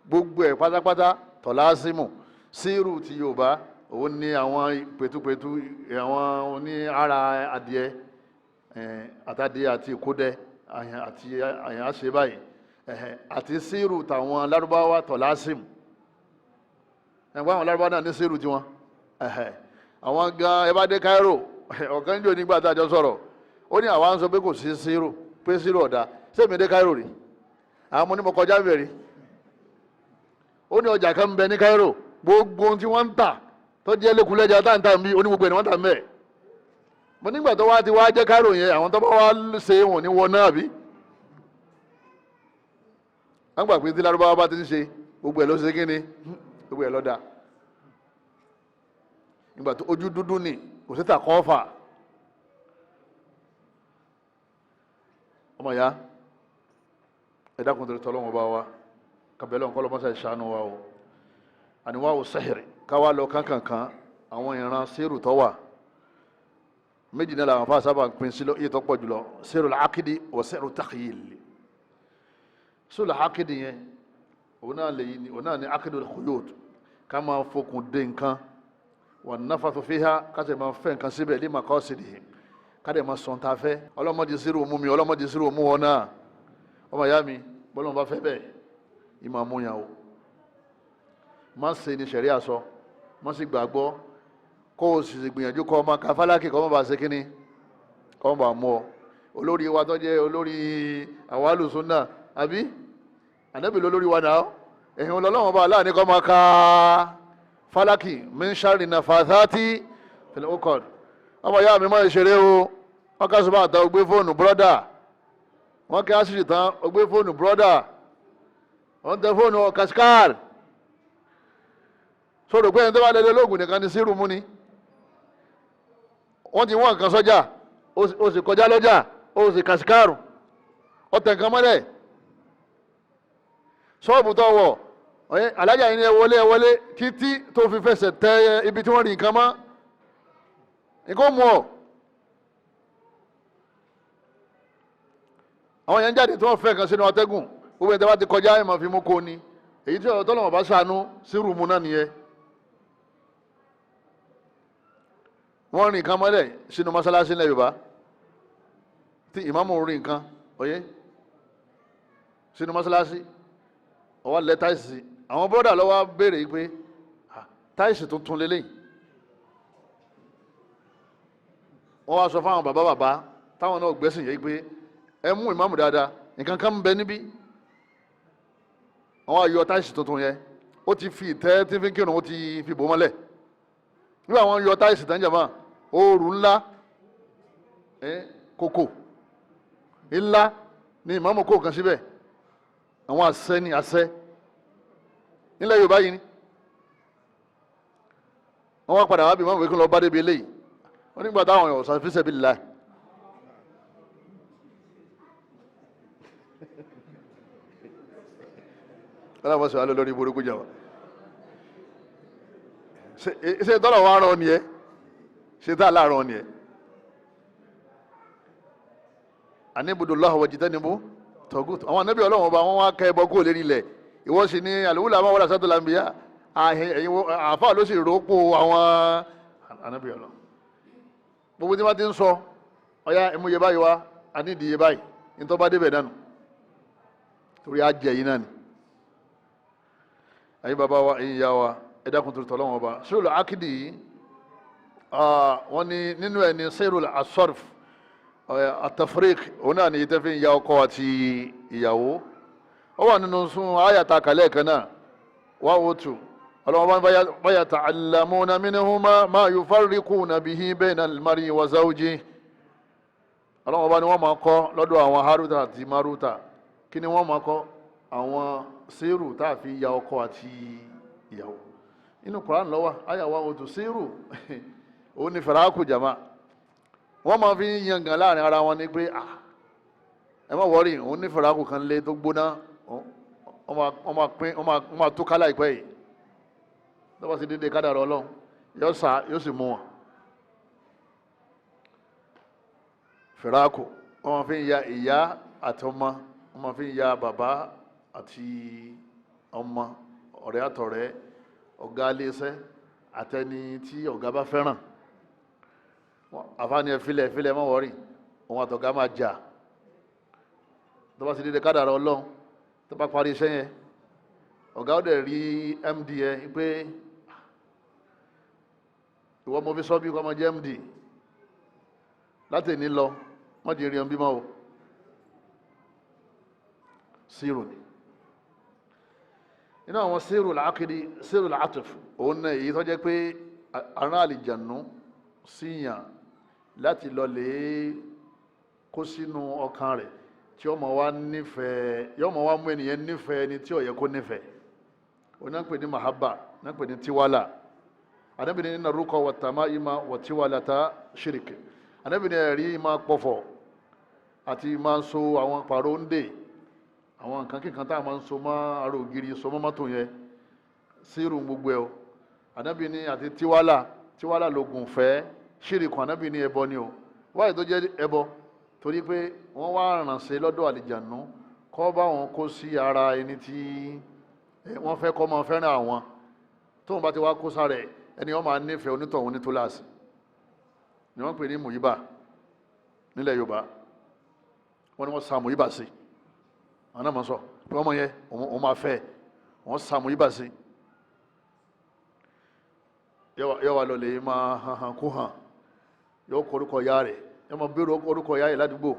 gbogbo ẹ̀ pátápátá. Tọ̀lásímù sírù ti Yorùbá, òun ní àwọn pẹ̀tùpẹ̀tù, àwọn oní ara adìẹ àtàdìẹ àti ìkódẹ àti àyàn àṣẹ báyìí, àti sírù tàwọn Lárúbáwá tọ̀lásímù. Ẹ̀gbọ́n àwọn Lárúbáwá náà ní sírù tiwọn. Àwọn gan ẹ bá dé Cairo, ọ̀kan jò nígbà tá a jọ sọ̀rọ̀, ó ní àwa ń sọ pé kò sí sírù, pé sírù ọ̀dà sẹ́mi dé Cairo rí, àwọn ọmọ onímọ̀ kọjá bẹ̀rẹ̀. Ó ní ọjà kan ń bẹ ní Cairo, gbogbo ohun tí wọ́n ń tà tó jẹ́ lẹ́kùnlẹ́jà táǹtà ń bí, oní gbogbo ẹ̀ ni wọ́n tà ń bẹ̀. Mo nígbà tó wá ti wá jẹ́ Cairo yẹn, àwọn tó bá wá ṣe wọn ní wọn náà bí. Wọ́n gbà pé tí Lárúbáwá bá ti ń ṣe gbogbo ẹ̀ ló ṣe kíni, gbogbo ẹ̀ ló dáa. Nígbà tó ojú dúdú ni kò sí tàkọ́fà. Ọmọ ya, ẹ dákun torí tọ́lọ́wọ́n bá wa kàbẹ́lẹ́ ọ̀nkọ́ lọ́mọ́sá ìṣàánú wa o. Àníwá ò sẹ́hìrì káwá lọ kánkànkan àwọn ìran sírù tó wà méjì náà làwọn afáà sábà ń pín sí iye tó pọ̀ jùlọ, sírù làákìdí wọ sírù takhyil. Sírù làákìdí yẹn òun náà lè ní, òun náà ní akidu khuyut, ká máa fokùn dé nǹkan, wà nafathu fiha, ká sì máa fẹ́ nǹkan síbẹ̀ lima qasidihim, ká dẹ̀ máa sọ̀n ta fẹ́. Ọlọ́mọdé sírù mú mi, ọlọ́mọdé sírù mú wọn náà. Ọmọ ìyá mi, bọ́lọ́mọ bá fẹ́ bẹ́ẹ̀ ìmọ̀ mú yàn o. Má ṣe ni sẹ̀ríà sọ, má sì gbàgbọ́, kó o sì gbìyànjú kọ́ ọmọ káfálákì kọ́ ọmọ bá ṣe kínní kọ́ ọmọ bá mú ọ. Olórí wa tó jẹ́ olórí àwọn alùsùn náà, àbí ànábì lólórí wa náà, ẹ̀hìn ọlọ́wọ́n bá aláàní kọ́ máa ka fálákì min sharri nafathati fil uqad. Ọmọ ìyá mi, má ṣeré o. Wọ́n ká sọ bá àtà ògbé fóònù, brọ́dà. Wọ́n kí á sì tán ògbé fóònù, brọ́dà. Wọ́n tẹ fóònù ọ̀kasíkàr sọ̀rọ̀ pé ẹni tó bá lẹ́lẹ́ olóògùn nìkan ni sírù mú ni. Wọ́n ti wọ́n nǹkan sọ́jà, ó sì kọjá lọ́jà, ó sì kàṣíkàrù, ó tẹ̀ nǹkan mọ́lẹ̀. Ṣọ́ọ̀bù tó wọ̀, alájà yìí ni ẹ wọlé, ẹ wọlé títí tó fi fẹsẹ̀ tẹ ibi tí wọ́n rí nǹkan mọ́, nǹkan mú ọ. Àwọn yẹn ń jáde tí wọ́n fẹ́ kan sínú atẹ́gùn, gbogbo ẹni tí wọ́n bá ti kọjá ẹ̀ máa fi mú kó ni. Èyí tí ọ̀tọ́lọ́mọ̀ bá ṣàánú sírù mu náà nìyẹn. Wọ́n rìn nǹkan mọ́lẹ̀ sínú mọ́sálásí ńlẹ̀ Yorùbá tí ìmáàmù rìn nǹkan oyé sínú mọ́sálásí, ọwọ́ lẹ táìsì. Àwọn bọ́dà lọ́wọ́ béèrè pé táìsì tuntun lélẹ́yìn. Wọ́n wá sọ fáwọn bàbá bàbá táwọn náà gbẹ́sìn yẹ pé ẹ mú ìmáàmù dáadáa, nǹkan kan ń bẹ níbí. Wọ́n wá yọ táìsì tuntun yẹn, ó ti fi ìtẹ́ tí fi ń kírun, ó ti fi bò mọ́lẹ̀. Nígbà wọn yọ táìsì tán jàmá, ooru ńlá, kòkò ńlá ni ìmáàmù kó kan síbẹ̀. Àwọn àṣẹ ni àṣẹ nílẹ̀ Yorùbá yìí ni. Wọ́n wá padà wá bí ìmáàmù wíkún lọ bá débi eléyìí. Wọ́n nígbà táwọn ọ̀sán fi sẹ́bi láì. Ọlọ́mọ sọ alẹ́ lórí burúkú jàmá. Ṣe tọ́lọ̀ wa rán ni ẹ? Ṣe tá a láàrán ni ẹ? Àníbùdó lọ́wọ́ jìtẹ́ níbú tọ́gùtù. Àwọn anábì Ọlọ́run ọba wọn wá kẹ́ ẹbọ kúrò lérí ilẹ̀. Ìwọ sì ní àlùwùlà máa wọlé sátò làǹbíyá. Àáfàá ló sì rọ́pò àwọn anábì Ọlọ́run. Gbogbo tí wọ́n ti ń sọ, ọ̀yá ìmúyẹ báyìí wá, àníìdíye báyìí, ní tó bá débẹ̀ nánu. Torí á jẹ yín náà ni. Ẹ̀yin bàbá wa, ẹ̀yin ìyá wa, ẹ dákun torí tọ́lọ́wọ́n ọba. Sírùlù akidi yìí, wọ́n ní nínú ẹ̀ ní sírùlù asọ́rf atafrik, òun náà ní ìtẹ́fín ya ọkọ àti ìyàwó. Ó wà nínú sún àyàtà kàlẹ́ kan náà wà ó tù ọlọ́wọ́n bá báyà ta'allamuna minhuma ma yufarriquna bihi bayna al-mar'i wa zawjihi. Ọlọ́wọ́n bá ní wọ́n máa kọ́ lọ́dọ̀ àwọn Haruta àti Maruta. Kí ni wọ́n máa kọ́? Àwọn sírù tá a fi ya ọkọ àti ìyàwó. Inú Quran ló wà, àyà wa òtún sírù òun ni fẹ̀ràkù jàmá. Wọ́n máa fi yangàn láàrin ara wọn ni pé ẹ má wọ́rì, òun ní fẹ̀ràkù kan lé tó gbóná, wọ́n máa pín, wọ́n máa tó kálá ìpẹ́ yìí. Lọ́wọ́ sí dédé kádàrá Ọlọ́run yóò sá, yóò sì mú wọn. Fẹ̀ràkù wọ́n máa fi ya ìyá àti ọmọ, wọ́n máa fi ya bàbá àti ọmọ, ọ̀rẹ́ àtọ̀rẹ́, ọ̀gá iléeṣẹ́ àtẹni tí ọ̀gá bá fẹ́ràn. Àfáàní ẹ̀fílẹ̀ ẹ̀fílẹ̀ má wọ́rì, òun àtọ̀gá máa jà. Tó bá sì dédé kádàrá Ọlọ́run, tó bá parí iṣẹ́ yẹn, ọ̀gá ó dẹ̀ rí MD yẹn pé ìwọ mo fi sọ bí kò máa jẹ́ MD láti ní lọ, wọ́n ti rí ọmọ bímọ o. Sírù ni inú àwọn sírù làákìrí, sírù làátùf, òun náà èyí tó jẹ́ pé arán àlìjànú síyàn láti lọ lè kó sínú ọkàn rẹ̀ tí ó máa wá nífẹ̀ẹ́, yóò máa wá mú ènìyàn nífẹ̀ẹ́ ẹni tí ó yẹ kó nífẹ̀ẹ́. Òun náà ń pè ní mahaba, náà ń pè ní tiwala. Ànábì ní inna ruqa wa tamaima wa tiwalata shirk. Ànábì ní ẹ̀rí máa pọ̀fọ̀ àti máa so àwọn pàrọ̀ ń dè, àwọn nǹkan kíkan tá a máa ń so mọ́ ara ògiri, so mọ́ mọ́tò yẹn, sírù gbogbo ẹ̀ o. Ànábì ní àti tiwala, tiwala lògùn fẹ́, ṣírìkù. Ànábì ní ẹbọ ni o. Wáyé tó jẹ́ ẹbọ, torí pé wọ́n wá ránṣẹ́ lọ́dọ̀ àlìjànú kọ́ bá wọn kó sí ara ẹni tí wọ́n fẹ́ kọ́ máa fẹ́ràn àwọn. Tóun bá ti wá kó sára ẹ̀, ẹni wọ́n máa nífẹ̀ẹ́ onítọ̀hún ní túláàsì ni wọ́n pè ní mùyíbà nílẹ̀ Yorùbá. Wọ́n ní wọ́n sa mùyíbà sí, àwọn náà mọ̀ sọ pé wọ́n mọ̀ yẹn òun máa fẹ́, wọ́n sa mùyíbà sí. Yóò wá lọlẹ̀ máa hàn hàn kú hàn, yóò kọ orúkọ ya rẹ̀, yóò máa bèrè orúkọ ya rẹ̀ ládùúgbò.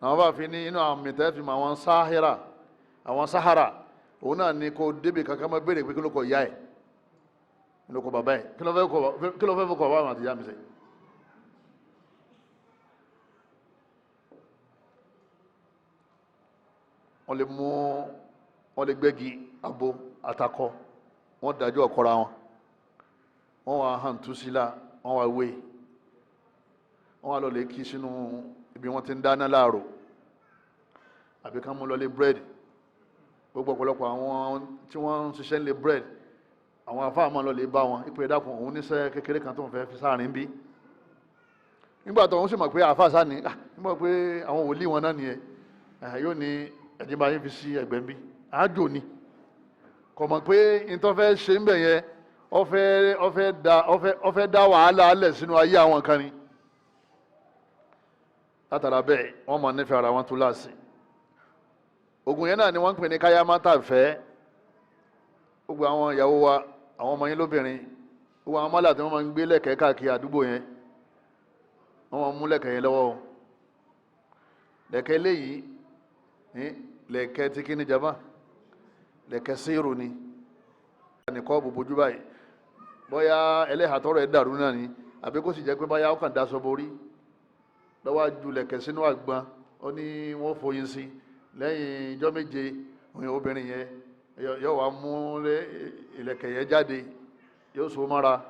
Àwọn bá fi ní inú àmì tẹ́ fi mọ àwọn sáhírà, àwọn sáhárà, òun náà ni kò débi kankan máa bèrè pé kí ló kọ ya ẹ̀, kí ló kọ bàbá ẹ̀, kí ló fẹ́ fọkọ bàbá àti ìyá mi sẹ́. Wọ́n lè mú, wọ́n lè gbẹ́gi abo àtakọ, wọ́n dájú ọ̀kọ́ra wọn, wọ́n wá hàn tú sí la, wọ́n wá wé, wọ́n wá lọ lè kí sínú ibi wọ́n ti ń dáná láàrò, àbí ká mú lọlé búrẹ́dì. Gbogbo ọ̀pọ̀lọpọ̀ àwọn tí wọ́n ń ṣiṣẹ́ lé búrẹ́dì, àwọn afáà máa lọ lè bá wọn ipò ẹ̀dá kan, òun níṣẹ́ kékeré kan tó ń fẹ́ fi sáàrin bí. Nígbà tó ń sì mọ̀ pé àáfàá sá ni, nígbà pé àwọn wòlíì wọn náà nìyẹn, yóò ní ẹ̀jẹ̀ bá yín fi sí ẹ̀gbẹ́ ń bí, àájò ni. Kò mọ̀ pé n tó fẹ́ ṣe ń bẹ̀ yẹn, ó fẹ́ dá wàhálà alẹ̀ sínú ayé àwọn kan ni. Látara bẹ́ẹ̀ wọ́n máa nífẹ̀ẹ́ ara wọn tó láàsì. Ogun yẹn náà ni wọ́n ń pè ní káyámátà fẹ́. Gbogbo àwọn ìyàwó wa, àwọn ọmọ yín lóbìnrin, gbogbo àwọn mọ́là tí wọ́n máa ń gbé lẹ̀kẹ́ káàkiri àdúgbò yẹn, wọ́n máa ń mú lẹ̀kẹ́ yẹn lọ́wọ́ o. Lẹ̀kẹ́ léyìí ní lẹ̀kẹ́ tí kí ni jama, lẹ̀kẹ́ sírù ni, nìkọ́ bòbójú báyìí, bóyá ẹlẹ́hà tọrọ ẹ̀ dàrú náà ni, àbí kó sì jẹ́ pé báyà ọkàn daṣọ borí lọ́wọ́ ju lẹ̀kẹ́ sínú àgbọn, ó ní wọ́n foyin sí. Lẹ́yìn ijọ́ méje, obìnrin yẹn yóò wá mú ìlẹ̀kẹ̀ yẹn jáde, yóò so mọ́ra.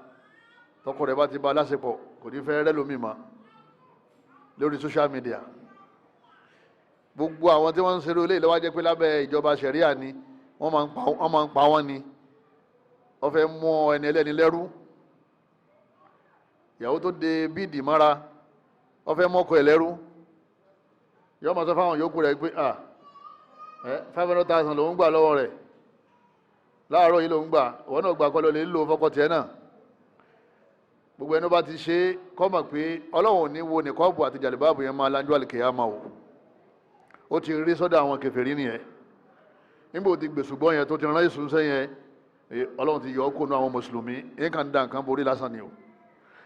Tọkọ rẹ̀ bá ti ba láṣepọ̀, kò ní fẹ́ rẹ́lómi mọ́ lórí social media. Gbogbo àwọn tí wọ́n ń ṣeré olé ìlọ́wọ́ jẹ́ pé lábẹ́ ìjọba ṣẹ̀ríà ni wọ́n máa ń pa wọ́n ni. Wọ́n fẹ́ mú ẹni ẹlẹ́ni lẹ́rú. Ìyàwó tó de bíìdì mọ́ra, wọ́n fẹ́ mọ́kọ ẹ̀ lẹ́rú. Yóò máa sọ fáwọn yòókù rẹ̀ pé 500,000 lòún gbà lọ́wọ́ rẹ̀ láàárọ̀ yìí lòún gbà, ìwọ náà gbà kọ́ lọ lè lò fọ́kọ tiẹ̀ náà. Gbogbo ẹni bá ti ṣe kọ́ mọ̀ pé Ọlọ́run ò ní wo nìkọ́ọ̀bù àti jàlìbáàbù yẹn máa lanjú àlìkèyàmá o. Ó ti rí sọ́dọ̀ àwọn kèfèrí nìyẹn. Nígbà tó ti gbèsùgbọ́n yẹn tó ti rán èsùn sẹ́yìn, Ọlọ́run ti yọ ọ́ kó nu àwọn mùsùlùmí. Yín kàn da nǹkan borí lásán ni o,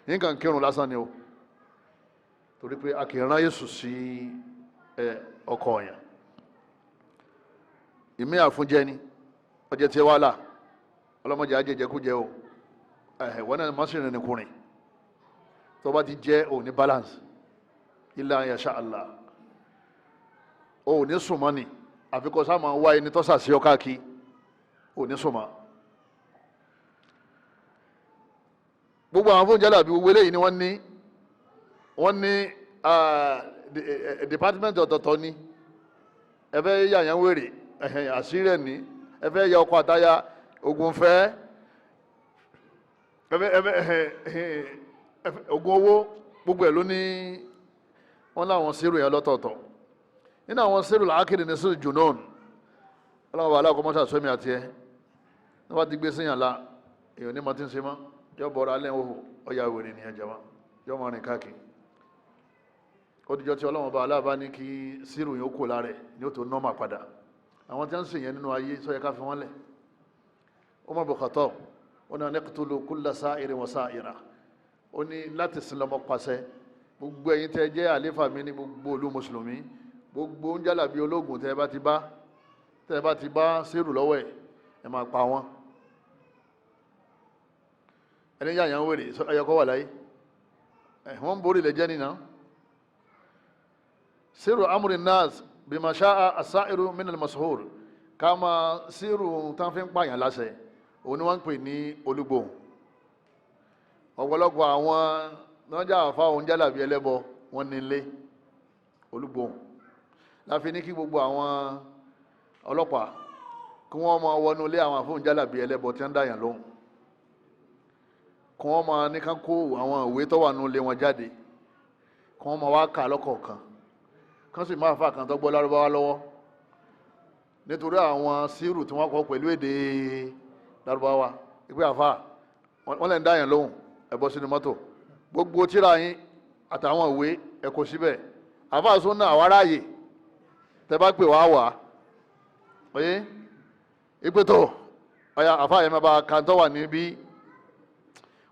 yín kàn kírun lásán ni o, torí pé a kì í rán Jésù sí ọkọ yẹn. Ìmí àfúnjẹ ni ọjọ́ tí wàhálà ọlọ́mọdé ajẹjẹkújẹ o. Wọ́n náà má sì rìn nìkùnrin tó bá ti jẹ́ ò ní balance illa yasha Allah, ò ní sùnmọ́ ni, àfikọ́ sá máa wá ẹni tó sàṣeyọ káàkiri, ò ní sùnmọ́. Gbogbo àwọn fún jálàbí gbogbo eléyìí ni wọ́n ní department ọ̀tọ̀ọ̀tọ̀ ni. Ẹ fẹ́ yà yẹn wèrè, àṣírí ẹ̀ ní, ẹ fẹ́ yà ọkọ àtaya ogun fẹ́, ẹ fẹ́ ogun owó, gbogbo ẹ̀ ló ní wọ́n láwọn sírù yẹn lọ́tọ̀ọ̀tọ̀. Nínú àwọn sírù làákìrì ní sírù junon, ọlọ́wọ́ wàhálà ọkọ̀ mọ́tà sọ́mi àti ẹ̀ ní wọ́n ti gbé síyàn la, èèyàn ní ma ti ń ṣe mọ́, yọ bọ̀rọ̀ alẹ́ òhò ọ̀yà wèrè nìyẹn jẹ́ wọn, yọ máa rìn káàkiri. Ó dijọ́ tí ọlọ́wọ́n bá aláàbá ní kí sírù yẹn ó kó lára ẹ̀ ní ó tó nọ́mà padà. Àwọn tí wọ́n ń sìn yẹn nínú ayé sọ yẹ ká fi wọ́n lẹ̀. Umar bin Khattab ó ní aniqtulu kulla sa'irin wa sa'ira, ó ní láti sin lọ́mọ pàṣẹ gbogbo ẹ̀yin tẹ́ jẹ́ àléfà mi ní gbogbo olú mùsùlùmí, gbogbo ń jálàbí ológun tẹ́ bá ti bá sírù lọ́wọ́ ẹ̀, ẹ máa pa wọ́n. Ẹni yà yàn wèrè ẹyọkọ wà láyé, wọ́n ń borí ilẹ̀ jẹ́ nínà. Sírù amúrin nas bima sha'a as-sa'iru min al-mashhur, ká máa sírù tán fi ń pààyàn láṣẹ. Òun ni wọ́n ń pè ní olúgbòhùn. Ọ̀pọ̀lọpọ̀ àwọn lọ́jà àfa òun jálàbí ẹlẹ́bọ wọn nílé olúgbòhùn. Láfi ní kí gbogbo àwọn ọlọ́pàá kí wọ́n máa wọnú ilé àwọn àfóhùn jálàbí ẹlẹ́bọ tí wọ́n ń dàyàn lóhùn, kí wọ́n máa ní ká kó àwọn ìwé tó wà nínú ilé wọn jáde, kí wọ́n máa wá kà lọ́kọ̀ọ̀kan, kí wọ́n sì máa fà kàn tó gbọ́ lárúbáwá lọ́wọ́, nítorí àwọn sírù tí wọ́n kọ pẹ̀lú èdè lárúbáwá. Ìpè àfà wọ́n lè ń dàyàn lóhùn, ẹ bọ́ sínú mọ́tò, gbogbo tíra yín àtàwọn ìwé ẹ kó síbẹ̀. Àfà súnà àwọn aráàyè tẹ bá pè wá wà oye ìpè tó ọ̀yà àfà yẹn máa bá kàńtọ́ wà níbí.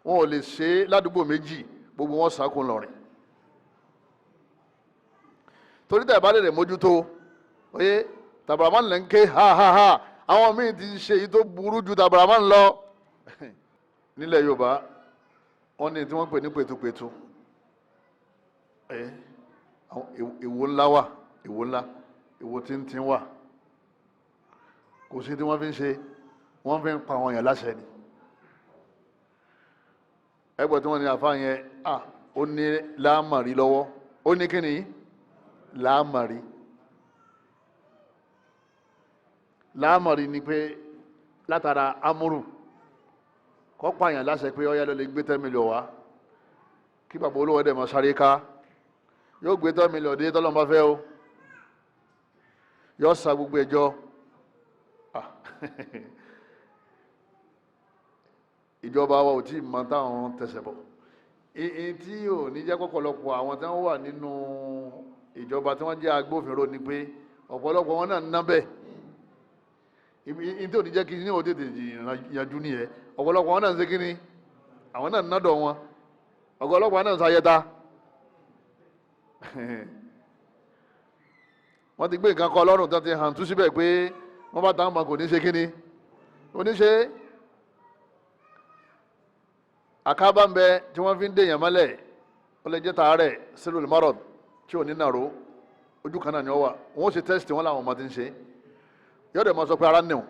Wọn ò lè ṣe é ládùúgbò méjì, gbogbo wọn sákun lọrin, torí tẹ̀ bá lè lè mójútó oye tàbàràmán lè ń ké ha ha ha. Àwọn míì ti ṣe èyí tó burú ju tàbàràmán lọ nílẹ̀ Yorùbá. Wọ́n ní tí wọ́n pè ní pẹ̀tùpẹ̀tù. Ẹ ìwo ńlá wà, ìwo ńlá, ìwo tíntín wà. Kò sí tí wọ́n fi ń ṣe, wọ́n fi ń pa àwọn èèyàn láṣẹ ni. Ẹgbẹ́ tí wọ́n ní àfa yẹn à ó ní láàmàrí lọ́wọ́, ó ní kíni láàmàrí. Láàmàrí ni pé látara amúrù kọ́ pààyàn láṣẹ pé ọyá ló lè gbé 10 million wá, kí bàbá olówó dẹ̀ máa sáré ká, yóò gbé 10 million dé tọ́lọ́mọba fẹ́ o, yóò sa gbogbo ẹjọ́. Ìjọba wa ò tí ì mọ táwọn tẹsẹ̀ bọ̀. Ìyìn tí ò ní jẹ́ pọ̀pọ̀lọpọ̀ àwọn tí wọ́n wà nínú ìjọba tí wọ́n jẹ́ agbófinró ni pé ọ̀pọ̀lọpọ̀ wọn náà ń ná bẹ́ẹ̀. Ìyìn tí ò ní jẹ́ kí ní o tètè yanjú nìyẹn. Ọ̀pọ̀lọpọ̀ wọn náà ń ṣe kí ni, àwọn náà ń nádọ̀ wọn, ọ̀pọ̀lọpọ̀ náà ń ṣayẹta. Wọ́n ti gbé nǹkan kọ lọ́rùn tó ti hàn tú síbẹ̀ pé wọ́n bá táwọn ọmọ kò ní ṣe kí ni kò ní ṣe. Àkábá ń bẹ tí wọ́n fi ń dèèyàn mọ́lẹ̀, ó lè jẹ́ tààrẹ̀ sílùú mọ́rọ̀d tí ò ní nàró, ojú kan náà ni ó wà. Wọ́n ṣe tẹ́sítì wọn làwọn ọmọ ti ń ṣe, yọ̀dẹ̀ máa sọ pé ara nìwọ̀n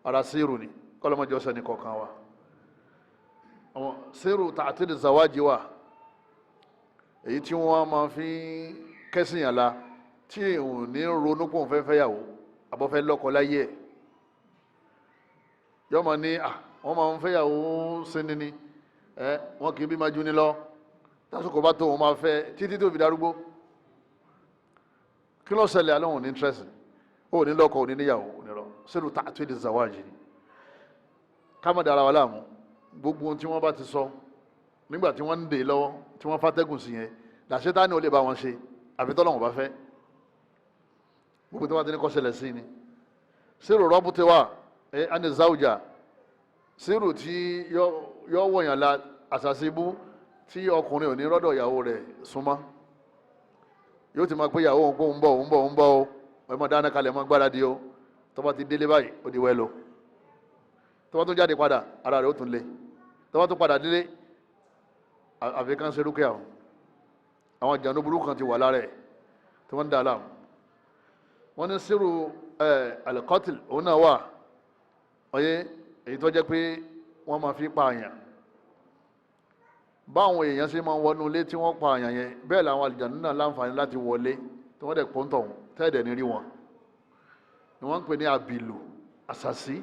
ara síìrù ni kọ́lọ́mọdé ọ̀sẹ̀ ní kọ̀ọ̀kan wa. Àwọn síìrù tààtìrì zawaji wa, èyí tí wọ́n máa fi kẹ́sìn yàn la tí òun ní ronú pò ń fẹ́ fẹ́yàwó àbọ̀fẹ́ lọ́kọ láyé ẹ̀, yọ́ máa ní à wọ́n máa ń fẹ́yàwó sinmi ni ẹ wọ́n kì í bí máa ju ni lọ, tásìkò bá tó òun máa fẹ́ títí tó fi darúgbó. Kí ló ṣẹlẹ̀? Alẹ́ òun ní interest, ó ní lọ́kọ, òní níyàwó, òní lọ sílùú tààtú ìdí zawaji ni. Ká má dára wa láàmú. Gbogbo ohun tí wọ́n bá ti sọ nígbà tí wọ́n ń dè lọ́wọ́ tí wọ́n fàtẹ́gùn sí yẹn, làṣetánì ò lè bá wọn ṣe àfi tọ́lọ́wọ́n bá fẹ́. Gbogbo tí wọ́n ti ní kó ṣẹlẹ̀ sí ni sírù rọ́bù ti wà ẹ ẹni záwùjà sírù tí yọ wọ̀nyàn la àṣàṣibú tí ọkùnrin ò ní rọ́dọ̀ ìyàwó rẹ̀ súnmọ́, yóò ti máa pé ìyàwó òun kó ń bọ̀ ń bọ̀ ń bọ̀ o, ẹ máa dáná kalẹ̀, máa gbáradì o. Tó bá ti délé báyìí, ó di wẹ́lo. Tó bá tún jáde padà, ara rẹ̀ ó tún le. Tó bá tún padà délé, àfi kan ṣe rúkìá o. Àwọn jàǹdù burúkú kan ti wà lára ẹ̀ tí wọ́n ń dà láàmú. Wọ́n ní sírù ẹ̀ alikọ́tìl òun náà wà ọyẹ, èyí tó jẹ́ pé wọ́n máa fi pa àyàn. Báwọn èèyàn ṣe máa ń wọnú ilé tí wọ́n pa àyàn yẹn, bẹ́ẹ̀ làwọn àlìjànnú náà láǹfààní láti wọlé tí wọ́n dẹ̀ pọ́ńtọ̀ tẹ́ẹ̀dẹ̀ ní rí wọn ni wọ́n ń pè ní àbìlù àṣàṣì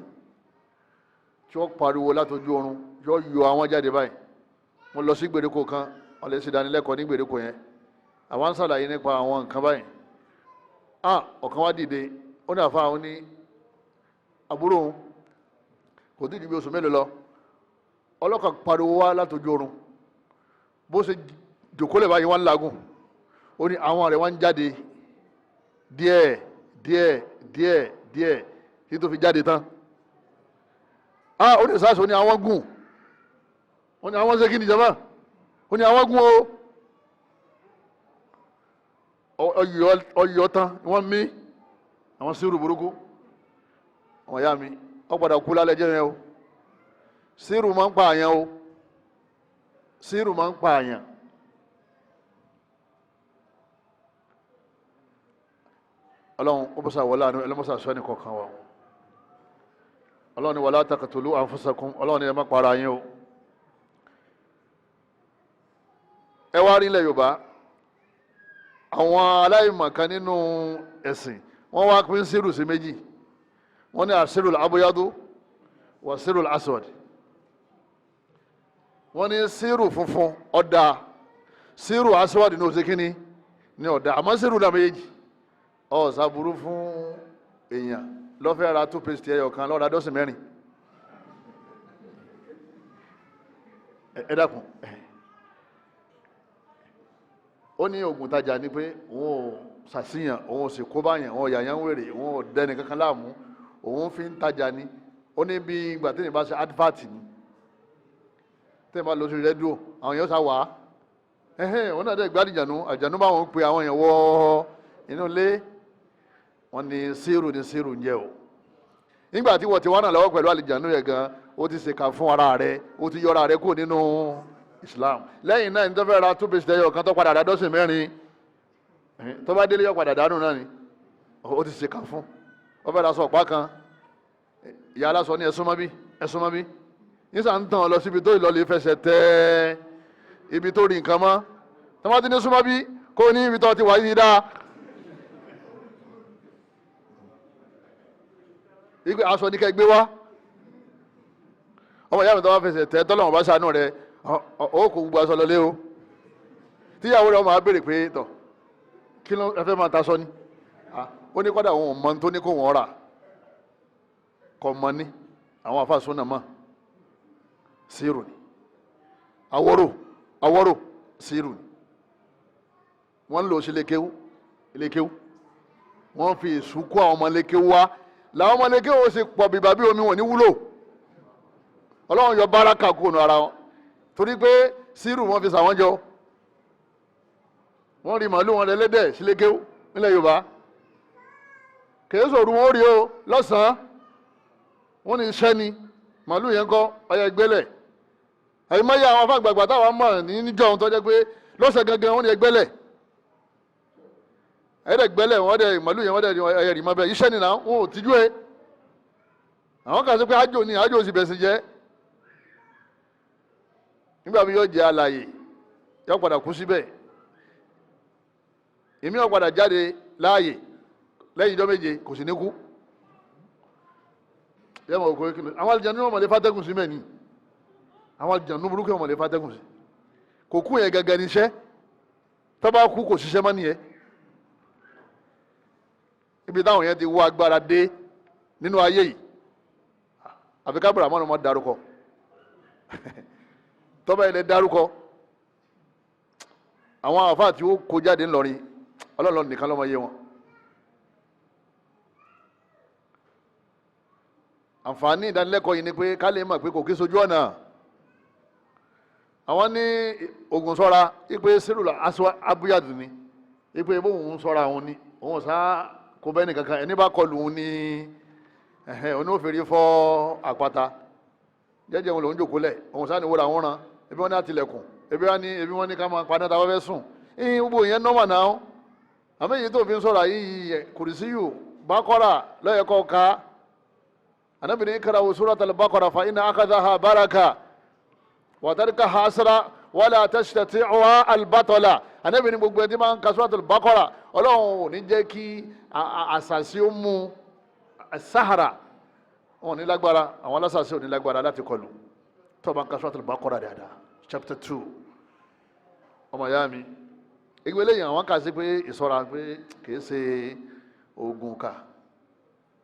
tí wọ́n pariwo látọjú oorun, yóò yọ àwọn jáde báyìí. Mo lọ sí gbèríko kan, wọ́n lè ṣe ìdánilẹ́kọ̀ọ́ ní gbèríko yẹn. Àwọn ń ṣàlàyé nípa àwọn nǹkan báyìí. Ah, ọ̀kan wá dìde, ó ní àfa àwọn ní àbúrò òun kò tí ju bí oṣù mélòó lọ, ọlọ́kàn pariwo wá látọjú oorun. Bó ṣe jòkólẹ̀ báyìí, wọ́n ń lagùn. Ó ní àwọn rẹ̀ wọ́n ń jáde díẹ̀ díẹ̀ díẹ̀ díẹ̀ tí tó fi jáde tán. Ah, ó ní sáàsì, ó ní àwọn gùn, ó ní àwọn ṣe kí ni jama, ó ní àwọn gùn o, ọyọ tán wọ́n mí àwọn sírù burúkú. Àwọn ìyá mi ó padà kú lálẹ́ jẹ́ yẹn o. Sírù máa ń pa àyàn o, sírù máa ń pa àyàn. Ọlọ́run ó bọ́sà wọlé àánú ẹlẹ́mọ́sà sọ ẹnì kọ̀ọ̀kan wa. Ọlọ́run ní wala taqtulu anfusakum, Ọlọ́run ní ẹ má para yín o. Ẹ wá rí ilẹ̀ Yorùbá, àwọn aláìmọ̀kan nínú ẹ̀sìn, wọ́n wá pín sírù sí méjì. Wọ́n ní àsírù abúyádú wà sírù aswad. Wọ́n ní sírù funfun ọ̀dà, sírù aswad ní òsèkínní ní ọ̀dà, àmọ́ sírù náà méjì ọ̀sà burú fún èèyàn. Lọ́fẹ́ ra toothpaste ẹyọ kan, lọ́ra dọ́sìn mẹ́rin. Ẹ dákun, ó ní oògùn tajà ni pé òun ò ṣàṣìyàn, òun ò sì kó báyàn, òun ò yàyàn wèrè, òun ò dẹni kankan láàmú, òun fi ń tajà ni. Ó ní bí ìgbà tí èèyàn bá ṣe advert ni, tí èèyàn bá lọ sí rédíò, àwọn èèyàn sá wà á ẹhẹ́n, òun náà dẹ̀ gbádùn ìjànú àjànú bá wọn pe àwọn èèyàn wọ inú ilé. Wọn ní sírù ní sírù ń jẹ o. Nígbà tí wọ́n ti wá náà lọ́wọ́ pẹ̀lú àlìjànú yẹn gan, ó ti ṣèkà fún ara rẹ̀, ó ti yọra rẹ̀ kúrò nínú Islam. Lẹ́yìn náà, ní tó fẹ́ ra 2 pieces ẹyọ kan tó padà dá dọ́sìn mẹ́rin, tó bá délé yọ padà dánù náà ni, ó ti ṣèkà fún. Ó fẹ́ ra sọ ọ̀pá kan, ìyá aláṣọ ní ẹ̀sùn mọ́bí, ẹ̀sùn mọ́bí, nísà ń tàn ọ lọ síbi tó ìlọlẹ̀ fẹsẹ̀ tẹ́ ibi tó rí nǹkan mọ́. Tó bá ti ní súnmọ́ bí kò ní ibi tó ti wà yìí dáa. Ipe aṣọ ní kẹ́ gbé wá, ọmọ ìyá mi tó bá fẹsẹ̀ tẹ́, tọ́lọ́mọ bá ṣàánú rẹ, ó kò gbogbo aṣọ lọlé o. Tíyàwó rẹ ọmọ á béèrè pé, tọ̀, kí ló ẹ fẹ́ máa ta aṣọ ni? Ó ní kọ́dà òun ò mọ tó ní kó wọ́n rà kọ́ mọ ní àwọn afáàsùn náà mọ̀ sírù ni awọ́rò, awọ́rò sírù ni wọ́n ń lò sí lékéwú, lékéwú. Wọ́n fi ìsúnkú àwọn ọmọ lékéwú wá, làwọn ọmọ lékéwú ó sì pọ̀ bìbà bí omi, wọn ní wúlò. Ọlọ́run yọ báràkà kúrò nù ara wọn torí pé sírù wọn fi sàwọn jọ. Wọ́n rí màálù wọn lẹ́lẹ́dẹ̀ sí lékéwú nílẹ̀ Yorùbá, kèé sòrú wọn ó rí o lọ́sàn-án. Wọ́n ní iṣẹ́ ni màálù yẹn kọ́ ọyẹ gbélẹ̀. Àyìnbáyé àwọn afágbàgbà táwọn mọ̀ ní níjọ́ ohun tó jẹ́ pé lọ́sẹ̀ gangan wọ́n ní ẹgbẹ́lẹ̀, ẹ̀ẹ́dẹ̀ gbẹ́lẹ̀, wọ́n dẹ̀ màálù yẹn, wọ́n dẹ̀ ẹyẹ rì mọ́ bẹ́ẹ̀. Iṣẹ́ nìyà, wọn ò tijú ẹ. Àwọn kan sọ pé ájò ni ájò sì bẹ̀sìn jẹ́. Nígbà bí yóò jẹ́ alàyè, yóò padà kú síbẹ̀. Èmi yóò padà jáde láàyè lẹ́yìn ijọ́ méje, kò sì ní kú. Yẹ mọ̀ òkú àwọn àlùjànnú wọn mọ̀lẹ́ fàtẹ́gùn sí mẹ́ni, àwọn àlùjànnú burúkú wọn mọ̀lẹ́ fàtẹ́gùn sí. Kò kú yẹn gẹ́gẹ́ níṣẹ́, tó bá kú kò ṣiṣẹ́ mọ́ nìyẹn. Ibi táwọn yẹn ti wọ agbára dé nínú ayé yìí, àfi kábìrà mọ́nà mọ́ darúkọ tọ́ba ilẹ̀ darúkọ àwọn àfáà tí ó kó jáde ńlọrin, Ọlọ́run nìkan ló mọ iye wọn. Àǹfààní ìdánilẹ́kọ̀ọ́ yìí ni pé ká lè mọ̀ pé kò kí sojú ọ̀nà. Àwọn ní ogun sọ́ra ipe sírùlà aṣọ abúyàdù ni ipe bóun ń sọ́ra òun ni òun sá kó bẹ́ẹ̀ nìkankan, ẹni bá kọlù òun ní òun ní ó fèrè fọ́ àpáta. Jẹ́jẹ́ òun lòún jòkó lẹ̀, òun sá ní wúra òun ràn, ebi wọn ní àtìlẹ̀kùn, ebi wọn ní ebi wọn ní ká máa paná tá a bá fẹ́ sùn. Ìyìn gbogbo ìyẹn nọ́mà náà. Àmọ́ èyí tó fi ń sọ̀rọ̀ yìí, kùrìsíyù bákọ́rà lọ́yẹ̀kọ́ ká. Anabi ní kara suratul Baqara fa inna akadaha baraka wa tarkaha asra wala tastati'uha albatala. Anabi ní gbogbo ẹni tí máa ń ka suratul Baqara, Ọlọ́run ò ní jẹ́ kí àṣàṣì ó mú sahara wọn ní lágbára, àwọn alásàṣì ò ní lágbára láti kọlù tó bá ń ka suratul Baqara dáadáa, chapter 2. Ọmọ ìyá mi, ìgbélé yìí àwọn kà sí pé ìṣọ́ra pé kìí ṣe oògùn kà,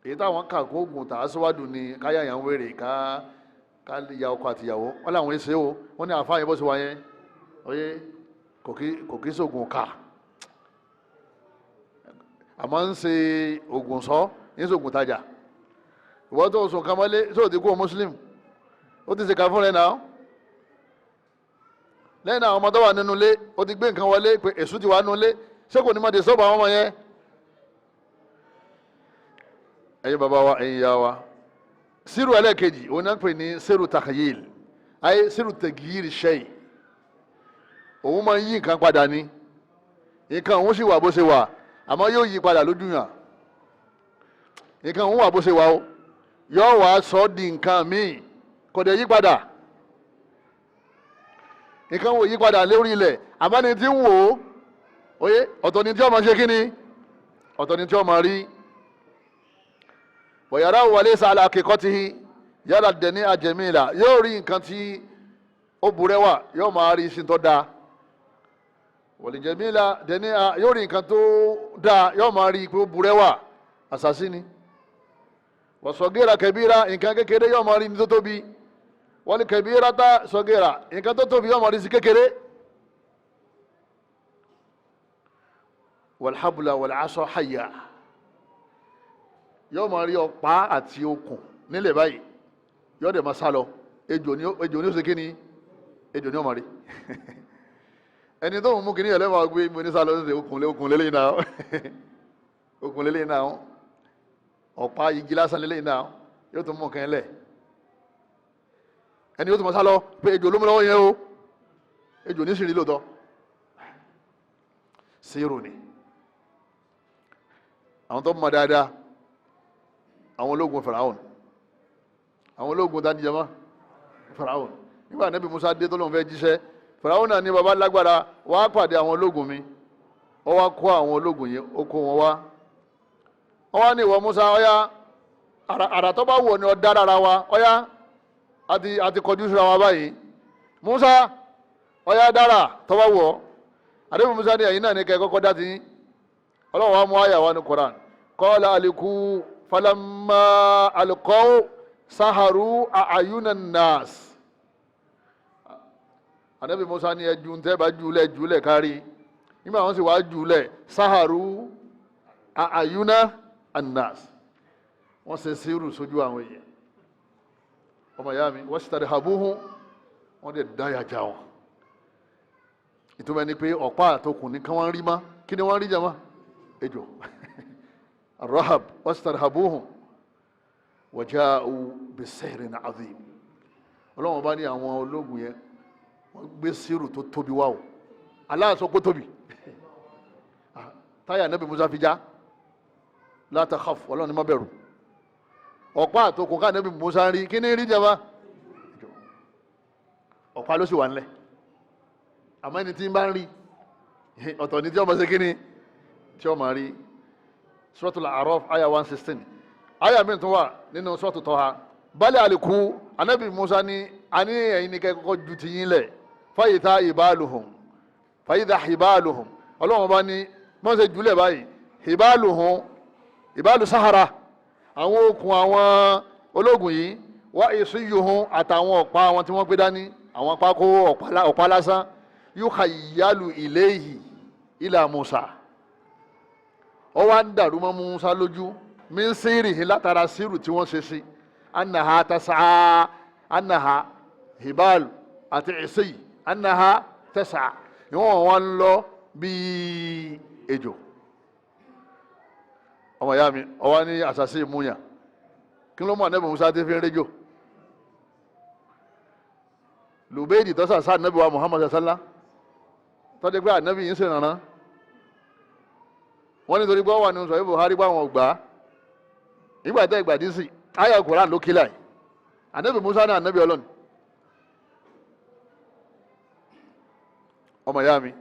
èyí táwọn kà kó oògùn tà á síwájú ni káyà yàn ń wèrè ká ká ya ọkọ àtìyàwó wọn làwọn ṣe o. Wọn ní àfáà yẹn bó ṣe wà yẹn oyè kò kí sóògùn kà, àmọ́ ń ṣe oògùn sọ ń ṣe oògùn tajà. Ìwọ́n tó sùn kan mọ́lé sóò ti kú o muslim, ó ti ṣe ká fún rẹ náà. Lẹ́yìn àwọn ọmọ tó wà nínú ilé, ó ti gbé nǹkan wọlé pé èṣù ti wà nínú ilé, ṣé kò ní má de sọ́ọ̀bù àwọn ọmọ yẹn? Ẹ̀yin bàbá wa, ẹ̀yin ìyá wa, sírù ẹlẹ́ẹ̀kejì òun náà ń pè ní sírù takhayil, ayé sírù taghyir shay. Òun máa ń yí nǹkan padà ní nǹkan òun sì wà bó ṣe wà, àmọ́ yóò yí padà lójú yàn. Nǹkan òun wà bó ṣe wà o, Yóò wá sọ di nǹkan míì, kò dé yípadà. Nǹkan wò yípadà lórí ilẹ̀, àmọ́ ni tí ń wò ó, oyé ọ̀tọ̀ ni tí ó máa ṣe kíni, ọ̀tọ̀ ni tí ó máa rí. Wọ̀yàrá wọlé sàlà akẹ́kọ̀ọ́ yàrá dẹ̀ní àjẹmíìlà, yóò rí nǹkan tí ó burẹ́wà, yóò máa rí sí tó dáa. Wọ̀lìjẹ̀míìlà dẹ̀ní, yóò rí nǹkan tó dáa, yóò máa rí pé ó burẹ́wà. Àṣàṣì ni wọ̀sọ̀gẹ́ra kẹbíra, nǹkan kékeré yóò máa rí ní tó tóbi. Wọ́n kẹbíra tá sọ̀gẹ́ra, nǹkan tó tóbi yóò máa rí sí kékeré. Wàlhábùlà wàlásọ hayà, yóò máa rí ọ̀pá àti okùn nílẹ̀ báyìí, yóò dẹ̀ máa sá lọ. Ejò ní, ejò ní ó ṣe kíni, ejò ní ó máa rí. Ẹni tó ń mú kíní yẹn lẹ́wọ̀n gbé mi ní sá lọ sí okùn, okùn lélẹ́yìn náà, okùn lélẹ́yìn náà, ọ̀pá igi lásán lélẹ́yìn náà, yóò tún mú nǹkan lẹ̀. Ẹni yóò tún máa sá lọ pé ejò ló mú lọ́wọ́ yẹn o, ejò ní sì rí lóòótọ́. Sírù ni àwọn tó mọ̀ dáadáa, àwọn ológun Fáráò, àwọn ológun dání jama Fáráò. Nígbà Nábì Musa dé tó lóun fẹ́ jíṣẹ́, Fáráò náà ní baba lágbára wàá pàdé àwọn ológun mi. Ó wá kó àwọn ológun yìí, ó kó wọn wá. Wọ́n wá ní, ìwọ Musa, ọ̀yá, àrà tó bá wù ọ́ ni ọ dá lára wa. Ọ̀yá, àti kọjú síra wa báyìí. Musa, ọ̀yá, dára tó bá wù ọ́. Àdébí Musa ní, ẹ̀yin náà ní kẹ́ kọ́kọ́ dá ti yín. Ọlọ́run wa mú àyà wa ní Quran: qala aliku falamma alqaw saharu a'yunan nas. Ànábì Musa ní ẹjú ntẹ́ bá júlẹ̀ júlẹ̀ kárí. Nígbà wọn sì wá júlẹ̀, saharu a'yuna annas, wọ́n ṣe sírù sójú àwọn èèyàn. Ọmọ ìyá mi, wọ́n sì tàdé habuhun, wọ́n dẹ̀ dáyà já wọn. Ìtumọ̀ ẹni pé ọ̀pá àtọkùn ní kí wọ́n rí mọ́. Kí ni wọ́n rí jama? Ejò arahab. Wastarhabuhum waja'u bisihrin azim. Ọlọ́wọ́n bá ní àwọn ológun yẹn, wọ́n gbé sírù tó tóbi wá o. Aláàsọ kó tóbi, táyà Nábì Musa fi já. La takhaf, Ọlọ́run ní má bẹ̀rù. Ọ̀pá àtọkùn ká Nábì Musa rí, kí ni rí jama? Ọ̀pá ló sì wà nílẹ̀. Àmọ́ ẹni tí ń bá ń rí, ọ̀tọ̀ ni tí ọmọ ṣe kí ni tí ó máa rí. Suratul A'raf aya 116. Aya mi tún wà nínú Suratu Taha. Balẹ̀ àlìkú, anabi Musa ní àní ẹ̀yin ní kẹ́kọ̀ọ́ ju ti yín lẹ̀. Fayidha hibaluhum, fayidha hibaluhum. Ọlọ́run bá ní wọ́n ṣe jùlẹ̀ báyìí, hibaluhum, hibalu sahara, àwọn okùn àwọn ológun yìí, wá isiyuhum, àtàwọn ọ̀pá àwọn tí wọ́n gbé dání, àwọn pákó ọ̀pá lásán, yukhayyalu ilayhi ila Musa, ó wá ń dàrú mọ́ Musa lójú, min sírìhì, látara sírù tí wọ́n ṣe sí, anaha tasaa, anaha hibalu àti ìsèyí, anaha tasa, ìwọ̀n wọn lọ bíi ejò. Ọmọ ìyá mi, ọwọ́ ní àṣàṣì ìmúyàn, kí ló mọ̀ nẹ́bí Musa ti fi ń réjò lùbẹ́ẹ̀dì tọ́sà sáà nẹ́bí wa Muhammad sallá, tọ́jú pé ànẹ́bí yìí ń ṣèrànràn wọ́n nítorí pé wọ́n wà nínú sọ̀rọ̀ Buhari pé àwọn ọ̀gbà ìgbà tẹ́ ìgbà dísì ayé Koran ló kílà yìí. Ànábì Musa náà ànábì Ọlọ́run. Ọmọ ìyá mi,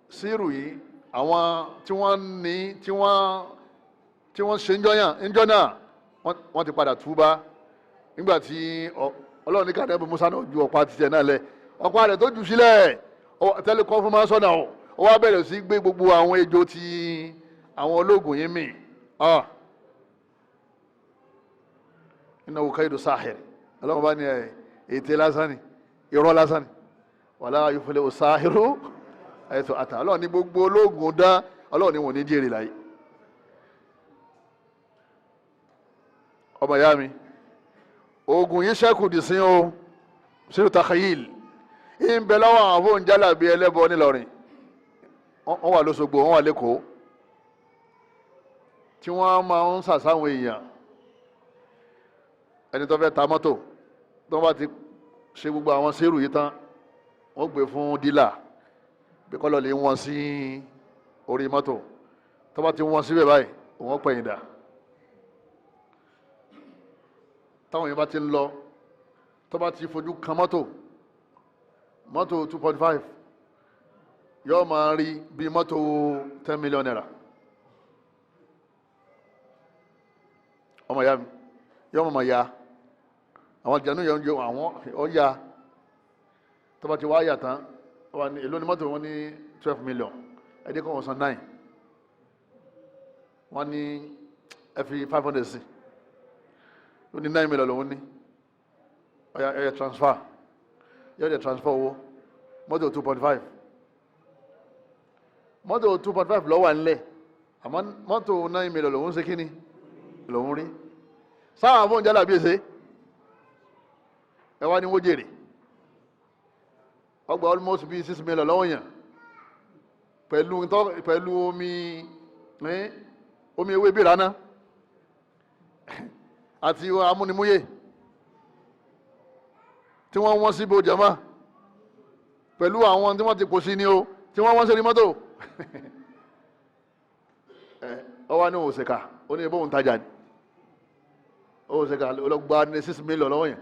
sírù yìí, àwọn tí wọ́n ní tí wọ́n ṣe ńjọ́ náà, wọ́n ti padà túbá nígbà tí Ọlọ́run ní ká ànábì Musa náà ju ọ̀pá títẹ̀ náà lẹ̀. Ọ̀pá rẹ̀ tó jù sílẹ̀ tẹ́lẹ̀ kọ́ fún máa sọ̀nà ó wá bẹ̀rẹ̀ sí gbé gbogbo àwọn ejò tí àwọn ológun yìí mì. Innahu kaidu sahir. Ọlọ́run bá ní ẹ̀ ètè lásán ni, irọ́ lásán ni. Wala yuflihu sahiru haythu ata. Ọlọ́run ní gbogbo ológun dán, Ọlọ́run ní wọn ní jèrè láyé. Ọmọ ìyá mi, oògùn yìí ṣẹ́kù dì sí o, sínú takhayil ń bẹ lọ́wọ́ àwọn fóun jálàbí ẹlẹ́bọ nílọrin. Wọ́n wà lóṣogbo, wọ́n wà lẹ́kọ̀ọ́, tí wọ́n máa ń sàsáwọn èèyàn. Ẹni tó fẹ́ ta mọ́tò, tó bá ti ṣe gbogbo àwọn sẹ́rù yìí tán, wọ́n gbé fún dílà bí kọ́lọ̀ lè wọ́n sí orí mọ́tò. Tó bá ti wọ́n síbẹ̀ báyìí, wọ́n pẹ̀yìn dà. Táwọn yẹn bá ti ń lọ, tó bá ti fojú kan mọ́tò, mọ́tò 2.5 yóò máa rí bí mọ́tò ₦10 million. Ọmọ ìyá mi yóò máa ya àwọn jẹnu yẹn ń jẹ àwọn ọ̀ya. Tó bá ti wá yà tán, èló ni mọ́tò? Wọn ní 12 million. Ẹ̀dí kan wọ́n san 9. Wọ́n ní ẹ fi 500 sí. Ó ní 9 million lòún ní. Ọ̀ya, ẹ̀yẹ transfer. Yóò dẹ̀ transfer owó mọ́tò 2.5. Mọ́tò 2.5 ló wà nílẹ̀, àmọ́ mọ́tò 9 million lòún ṣe kíni lòún rí sáwọn fóun jálà bí ẹsẹ ẹ wá ní wọ́n jèrè ọgbà almost bíi 6 million lọ́wọ́ yàn pẹ̀lú omi ewé bìrànà àti amúnimúyè tí wọ́n wọ́n síbo jama pẹ̀lú àwọn tí wọ́n ti pò sí ni o, tí wọ́n wọ́n sí ní mọ́tò. Ọ wá ní òsèkà, ó ní ibò ń tajà ní òsèkà ọlọ́gba ní 6 million lọ́wọ́ yẹn.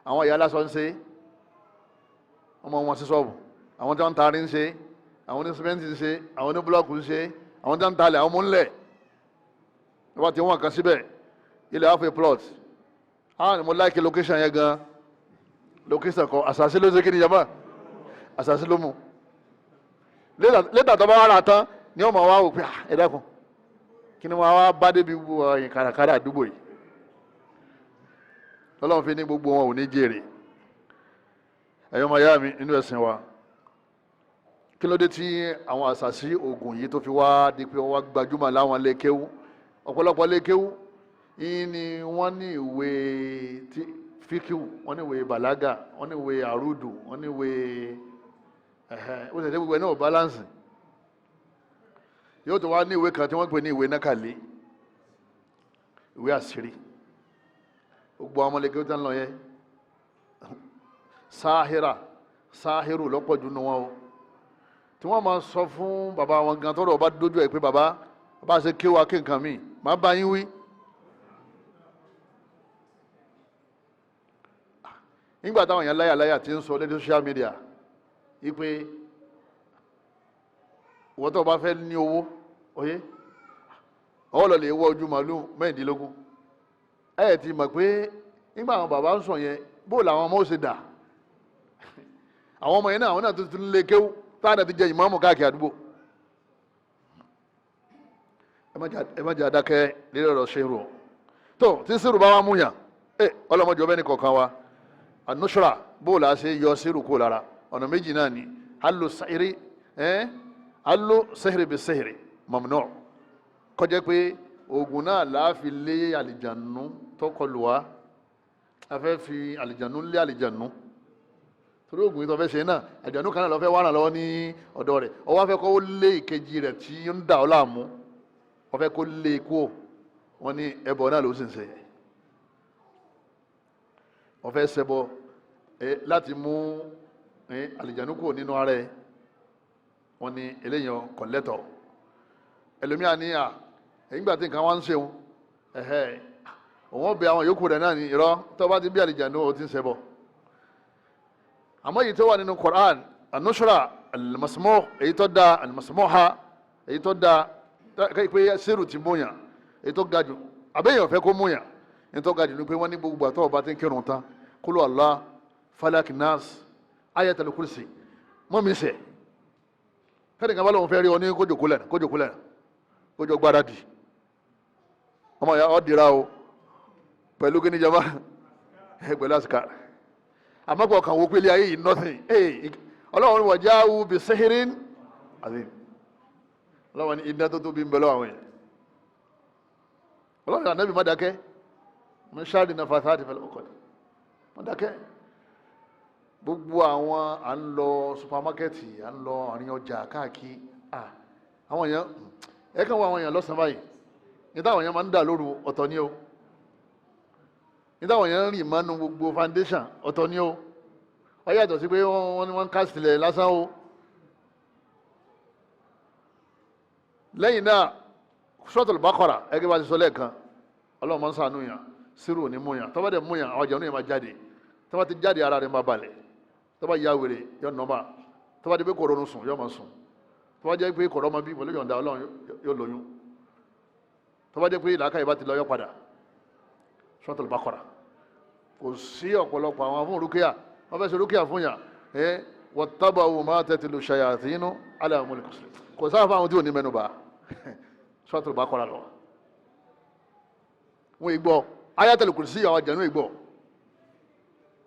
Àwọn ìyá aláṣọ ń ṣe, ọmọ wọn sí ṣọ́ọ̀bù, àwọn tí wọ́n ń tarí ń ṣe, àwọn oní sìmẹ́ntì ń ṣe, àwọn oní búlọ́ọ̀kù ń ṣe, àwọn tí wọ́n ń talẹ̀, àwọn múnlẹ̀ wọ́n ti wọ́n kan síbẹ̀ ilẹ̀ half a plot. Ah, mo like location yẹn gan. Location kan, àṣàṣe ló ṣe kí ni jama, àṣàṣe ló mú. Later tó bá wà rà tán ni wọ́n máa wá wò pé, ẹ dákun, kí ni wọ́n wá bá débi wọ kàràkàrà àdúgbò yìí? Lọ́lọ́run fi ní gbogbo wọn ò ní jèrè. Ẹ̀yọ́ máa yá mi nínú ẹ̀sìn wa, kí ló dé tí àwọn àṣàṣì oògùn yìí tó fi wá di pé wọ́n wá gbajúmọ̀ láwọn lékéwú? Ọ̀pọ̀lọpọ̀ lékéwú yìí ni wọ́n ní ìwé tí fíkìw, wọ́n ní ìwé bàlágà, wọ́n ní ìwé àrúdù, wọ́n ní ìwé ẹ̀hẹ́n. Ó sì ṣe gbogbo ẹ̀ náà balance. Yóò tó wá ní ìwé kan tí wọ́n pè ní ìwé nákàlẹ́, ìwé àṣírí. Gbogbo àwọn ọmọlẹ́kẹ́ tó ń lọ yẹn, sáhírà sáhírù lọ́pọ̀ jù nù wọn o, tí wọ́n máa sọ fún bàbá wọn gan tọ́rọ̀ ọba dójú ẹ̀ pé, "Bàbá, bàbá ṣe kéwàá kí nǹkan mi máa bá yín wí." Nígbà táwọn èèyàn láyà láyà ti ń sọ lórí social media wípé wọ́n tó bá fẹ́ ní owó oyé, ọwọ́ lọ lè wọ ojú màálù 16. Ẹ ti mọ̀ pé nígbà àwọn bàbá ń sọ yẹn, bó làwọn ọmọ ó ṣe dà? Àwọn ọmọ yẹn náà, àwọn náà tó tún lé kéwú táwọn ti jẹ ìmáàmù káàkiri àdúgbò. Ẹ má jẹ́ adákẹ́ lórí ọ̀rọ̀ ṣerú tó tí sírù bá wà mú yàn. Ẹ ọlọ́mọdé ọbẹ̀ ní kọ̀ọ̀kan wa. Anusra, bó la ṣe yọ sírù kó lára? Ọ̀nà méjì náà ni. Alo sahiri, ẹ alo sahiri bi sahiri mamnu. Kọjá pé oògùn náà láàfin lé àlìjànú tó kọlù wá, a fẹ́ fi àlìjànú lé àlìjànú, torí oògùn yìí tó fẹ́ ṣe náà, àlìjànú kan náà lọ́ fẹ́ wà ràn lọ́wọ́ ní ọ̀dọ̀ rẹ̀. Ó wá fẹ́ kó lé ìkejì rẹ̀ tí ń dà ọ́ láàmú, wọ́n fẹ́ kó lé ikú ò. Wọ́n ní ẹbọ náà ló sì ń ṣe. Wọ́n fẹ́ ṣẹbọ láti mú àlìjànú kúrò nínú ara ẹ. Wọ́n ní eléyàn kò lẹ́tọ̀. Ẹlòmíà ní à èyí gbà tí nǹkan wá ń ṣeun, ẹ̀hẹ́, òun bẹ àwọn yòókù rẹ̀ náà ní irọ́. Tó bá ti bí àlìjànú, ó ti ń ṣẹbọ. Àmọ́ èyí tó wà nínú Quran, anusra alimasmọ́, èyí tó da alimasmọ́ha, èyí tó da pé sẹ́rù ti múyàn, èyí tó ga jù, àbẹ́yàn fẹ́ kó múyàn, èyí tó ga jù ni pé wọ́n ní gbogbo àtọ́ ọba tí ń kírun tán, kúlù Allah, falak, nas, ayatul kursi, mọ́ mi sẹ̀. Fẹ́ni kan bá lóun fẹ́ rí ọ ní kójòkó lẹ́nu, kójòkó lẹ́nu, kójò gbáradì, ọmọ ìyá ọ dira o pẹ̀lú kí ni jama ẹ pẹ̀lú àsìkò. Àmọ́ kò kàn wó pé ilé ayé yìí nothing. Ọlọ́run wọ̀ jáwú bí sẹ́hìrín àti ọlọ́run ní iná tó tóbi ń bẹ lọ́wọ́ àwọn yẹn. Ọlọ́run ànábì má dákẹ́ mo ṣáàdì náà fàtà àti fẹlẹ́ ọkọ̀ má dákẹ́. Gbogbo àwọn à ń lọ supamakẹ́ẹ̀tì, à ń lọ àárín ọjà káàkiri, àwọn èèyàn ẹ kàn wọ àwọn èèyàn lọ́sàn-án báyìí ní táwọn èèyàn máa ń dà lóru, ọ̀tọ̀ ni o. Ní táwọn èèyàn ń rìn mọ́nu gbogbo foundation, ọ̀tọ̀ ni o. Ó yàtọ̀ sí pé wọ́n ní wọ́n ń kásìlẹ̀ lásán o. Lẹ́yìn náà, Suratul Baqara, ẹgbẹ́ bá ti sọ lẹ́ẹ̀kan. Ọlọ́run máa ń ṣàánú yàn, sírù ní mú yàn. Tó bá dẹ̀ mú yàn, àwọn àjànú yẹn máa jáde. Tó bá ti jáde, ara rẹ̀ máa balẹ̀. Tó bá ya wèrè, yọ nọ́mà. Tó bá di pé kò rọrùn sùn, yọ máa sùn. Tó bá jẹ́ pé kò rọ́mọ bí, pẹ̀lú yọ̀ǹda Ọlọ́run yóò lóyún. Tó bá jẹ́ pé làákàyè bá ti lọ, yọ padà. Suratul Baqara. Kò sí ọ̀pọ̀lọpọ̀ àwọn fún rúkìá, wọ́n fẹ́ ṣe rúkìá fún yàn ẹ́, wattaba'u ma tatlu shayatinu ala mulki Sulaiman. Kò sáà fáwọn tí ò ní mẹ́nu bá Suratul Baqara lọ. Wọ́n ìgbọ́ Ayatul Kursi, àwọn àjànú ìgbọ́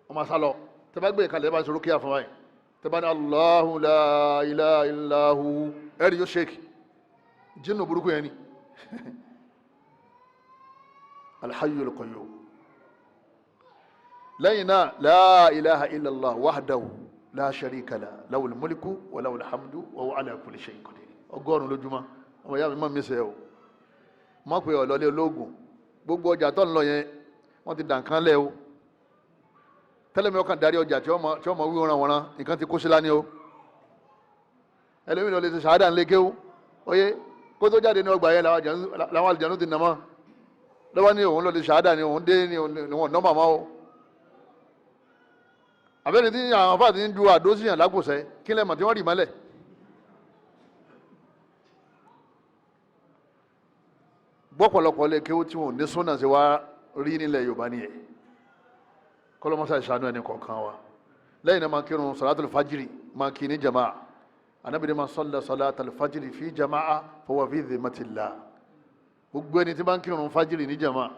wọ́n máa sá lọ. Tẹ́ bá gbé ìkàlẹ̀, bá ṣe rúkìá fún wáyé, tẹ́ bá ní Allahu la ilaha illa hu, ẹ̀rí yóò ṣèkì jínú burúkú yẹn ni. Al-hayyul qayyum. Lẹ́yìn náà, la ilaha illallah wahdahu la sharika lah, lahul mulku wa lahul hamdu wa huwa ala kulli shay'in qadir, 100 lójúmọ́. Ọmọ ìyá mi, mọ́ mi sẹ́ o, mọ́ pé ọ̀lọ́lé ológun, gbogbo ọjà tó ń lọ yẹn, wọ́n ti dàn kán lẹ́ o. Tẹ́lẹ̀mí ọkàn darí ọjà tí ọmọ wí wọ́n wọ́n nǹkan ti kó sí lání o. Ẹlẹ́mìí lọ lè ṣe sàádà ńlẹ̀ kéwú oyé kó tó jáde ní ọgbà yẹn, làwọn àlùjànnú ti nà mọ́ lọ́wọ́ ní òun lọ lè sàádà ní òun dé ní òun nọ́ màmá o. Àbẹ́ni tí àwọn afáà ti ń du àdó síyàn lágbòsẹ́, kí lẹ́mọ̀ tí wọ́n rì mọ́lẹ̀. Gbọ́pọ̀lọpọ̀ lè kéwú tí wọn ò ní súnà sí wa rí nílẹ̀ Yorùbá nìyẹn. Kọlọmọsá ìṣàánú ẹni kọ̀ọ̀kan wa. Lẹ́yìn náà, máa kírun salatul fajiri, máa kí ní jama'a. Anábìrì máa salla salatul fajiri fi jama'a fahuwa fi dhimmatillah. Gbogbo ẹni tí bá ń kírun fajiri ní jama'a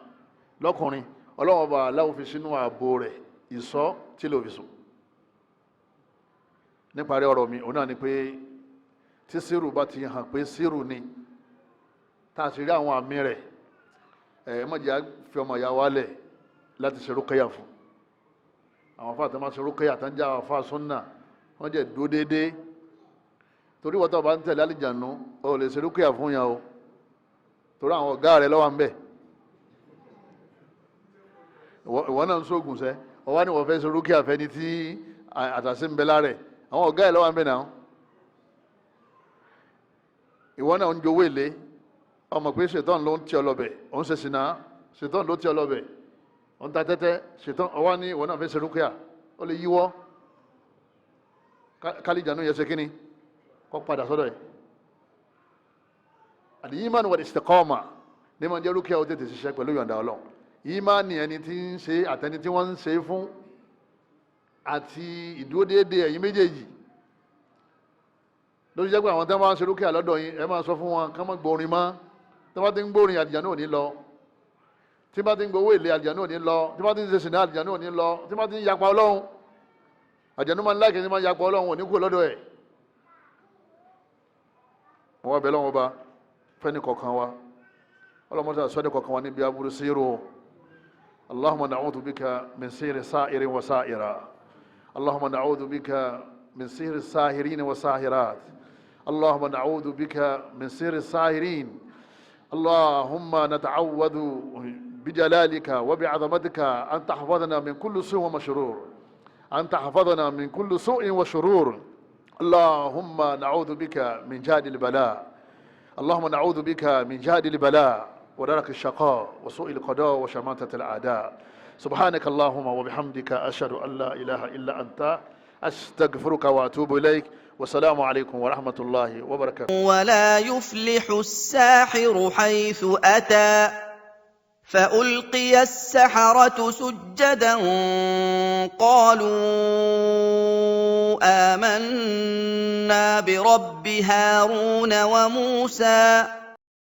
lọ́kùnrin, Ọlọ́wọ́n bá aláwọ̀ fi sínú ààbò rẹ̀, ìsọ́ tí lè fi sùn. Níparí ọ̀rọ̀ mi, òun náà ni pé tí sírù bá ti hàn pé sírù ni, tá a sì rí àwọn àmì rẹ̀, ẹ̀ mọ̀jẹ̀ fi ọmọ ìyá wálẹ̀ láti ṣe rúkẹ́yà fún àwọn afá tó máa ṣe rúkẹ́yà tó ń jẹ́ àwọn afá súnà, wọ́n jẹ́ dúró déédéé. Torí wọ́n tó bá ń tẹ̀lé àlìjànú, o lè ṣe rúkẹ́yà fún yàn o, torí àwọn ọ̀gá rẹ̀ ló wà ńbẹ̀. Ìwọ náà ń sóògùn sẹ́, ọwọ́ ni wọ́n fẹ́ ṣe rúkẹ́yà fẹ́ni tí àtàsí ń bẹ lára ẹ̀. Àwọn ọ̀gá ẹ̀ ló wà ńbẹ̀ náà. Ìwọ náà ń jowó èlé, ọmọ pé ṣètọ́n ló ń tí ọ lọ́bẹ̀, òun ṣe sìnà, ṣètọ́n ló tí ọ lọ́bẹ̀, òun ta tẹ́tẹ́, ṣètọ́n. Ọwọ́ ní ìwọ náà fẹ́ ṣe rúkìá, ó lè yíwọ́ kálíjànú yẹ ṣe kínní kọ́ padà sọ́dọ̀ ẹ̀. Al-iman wal istiqama ní máa jẹ́ rúkìá ó tètè ṣiṣẹ́ pẹ̀lú yọ̀ǹda Ọlọ́run. Ìmánì ẹni tí ń ṣe àtẹni tí wọ́n ń ṣe fún àti ìdúródédé ẹ̀yin méjèèjì ló ṣe jẹ́ pé àwọn tí wọ́n bá ń ṣe rúkìá lọ́dọ̀ yín, ẹ máa sọ fún wọn ká má gbórin mọ́. Tí wọ́n ti ń gbórin, àlìjànú ò ní lọ. Tí wọ́n ti ń gbowó èlé, àlìjànú ò ní lọ. Tí wọ́n ti ń ṣe sìnà, àlìjànú ò ní lọ. Tí wọ́n ti ń yapa Ọlọ́run, àlìjànú máa ń láìkẹ́ tí máa ń yapa Ọlọ́run, ò ní kúrò lọ́dọ̀ ẹ̀. Mo wá bẹ̀ lọ́wọ́ bá fẹ́ni kọ̀ọ̀kan wa, ọlọ́mọdé àṣọ́ni kọ̀ọ̀kan wa níbi aburú sírò. Allahumma na'udhu bika min sihri sa'irin wa sa'ira. Allahumma na'udhu bika min sihri sahirin wa sahirat. Allahumma na'udhu bika min sihri sahirin. اللهم نتعوذ بجلالك وبعظمتك أن تحفظنا من كل سوء ومشرور، أن تحفظنا من كل سوء وشرور. اللهم نعوذ بك من جهد البلاء، اللهم نعوذ بك من جهد البلاء ودرك الشقاء وسوء القضاء وشماتة الأعداء. سبحانك اللهم وبحمدك، أشهد أن لا إله إلا أنت، أستغفرك وأتوب إليك. والسلام عليكم ورحمة الله وبركاته. ولا يفلح الساحر حيث أتى. فألقي السحرة سجدا قالوا آمنا برب هارون وموسى.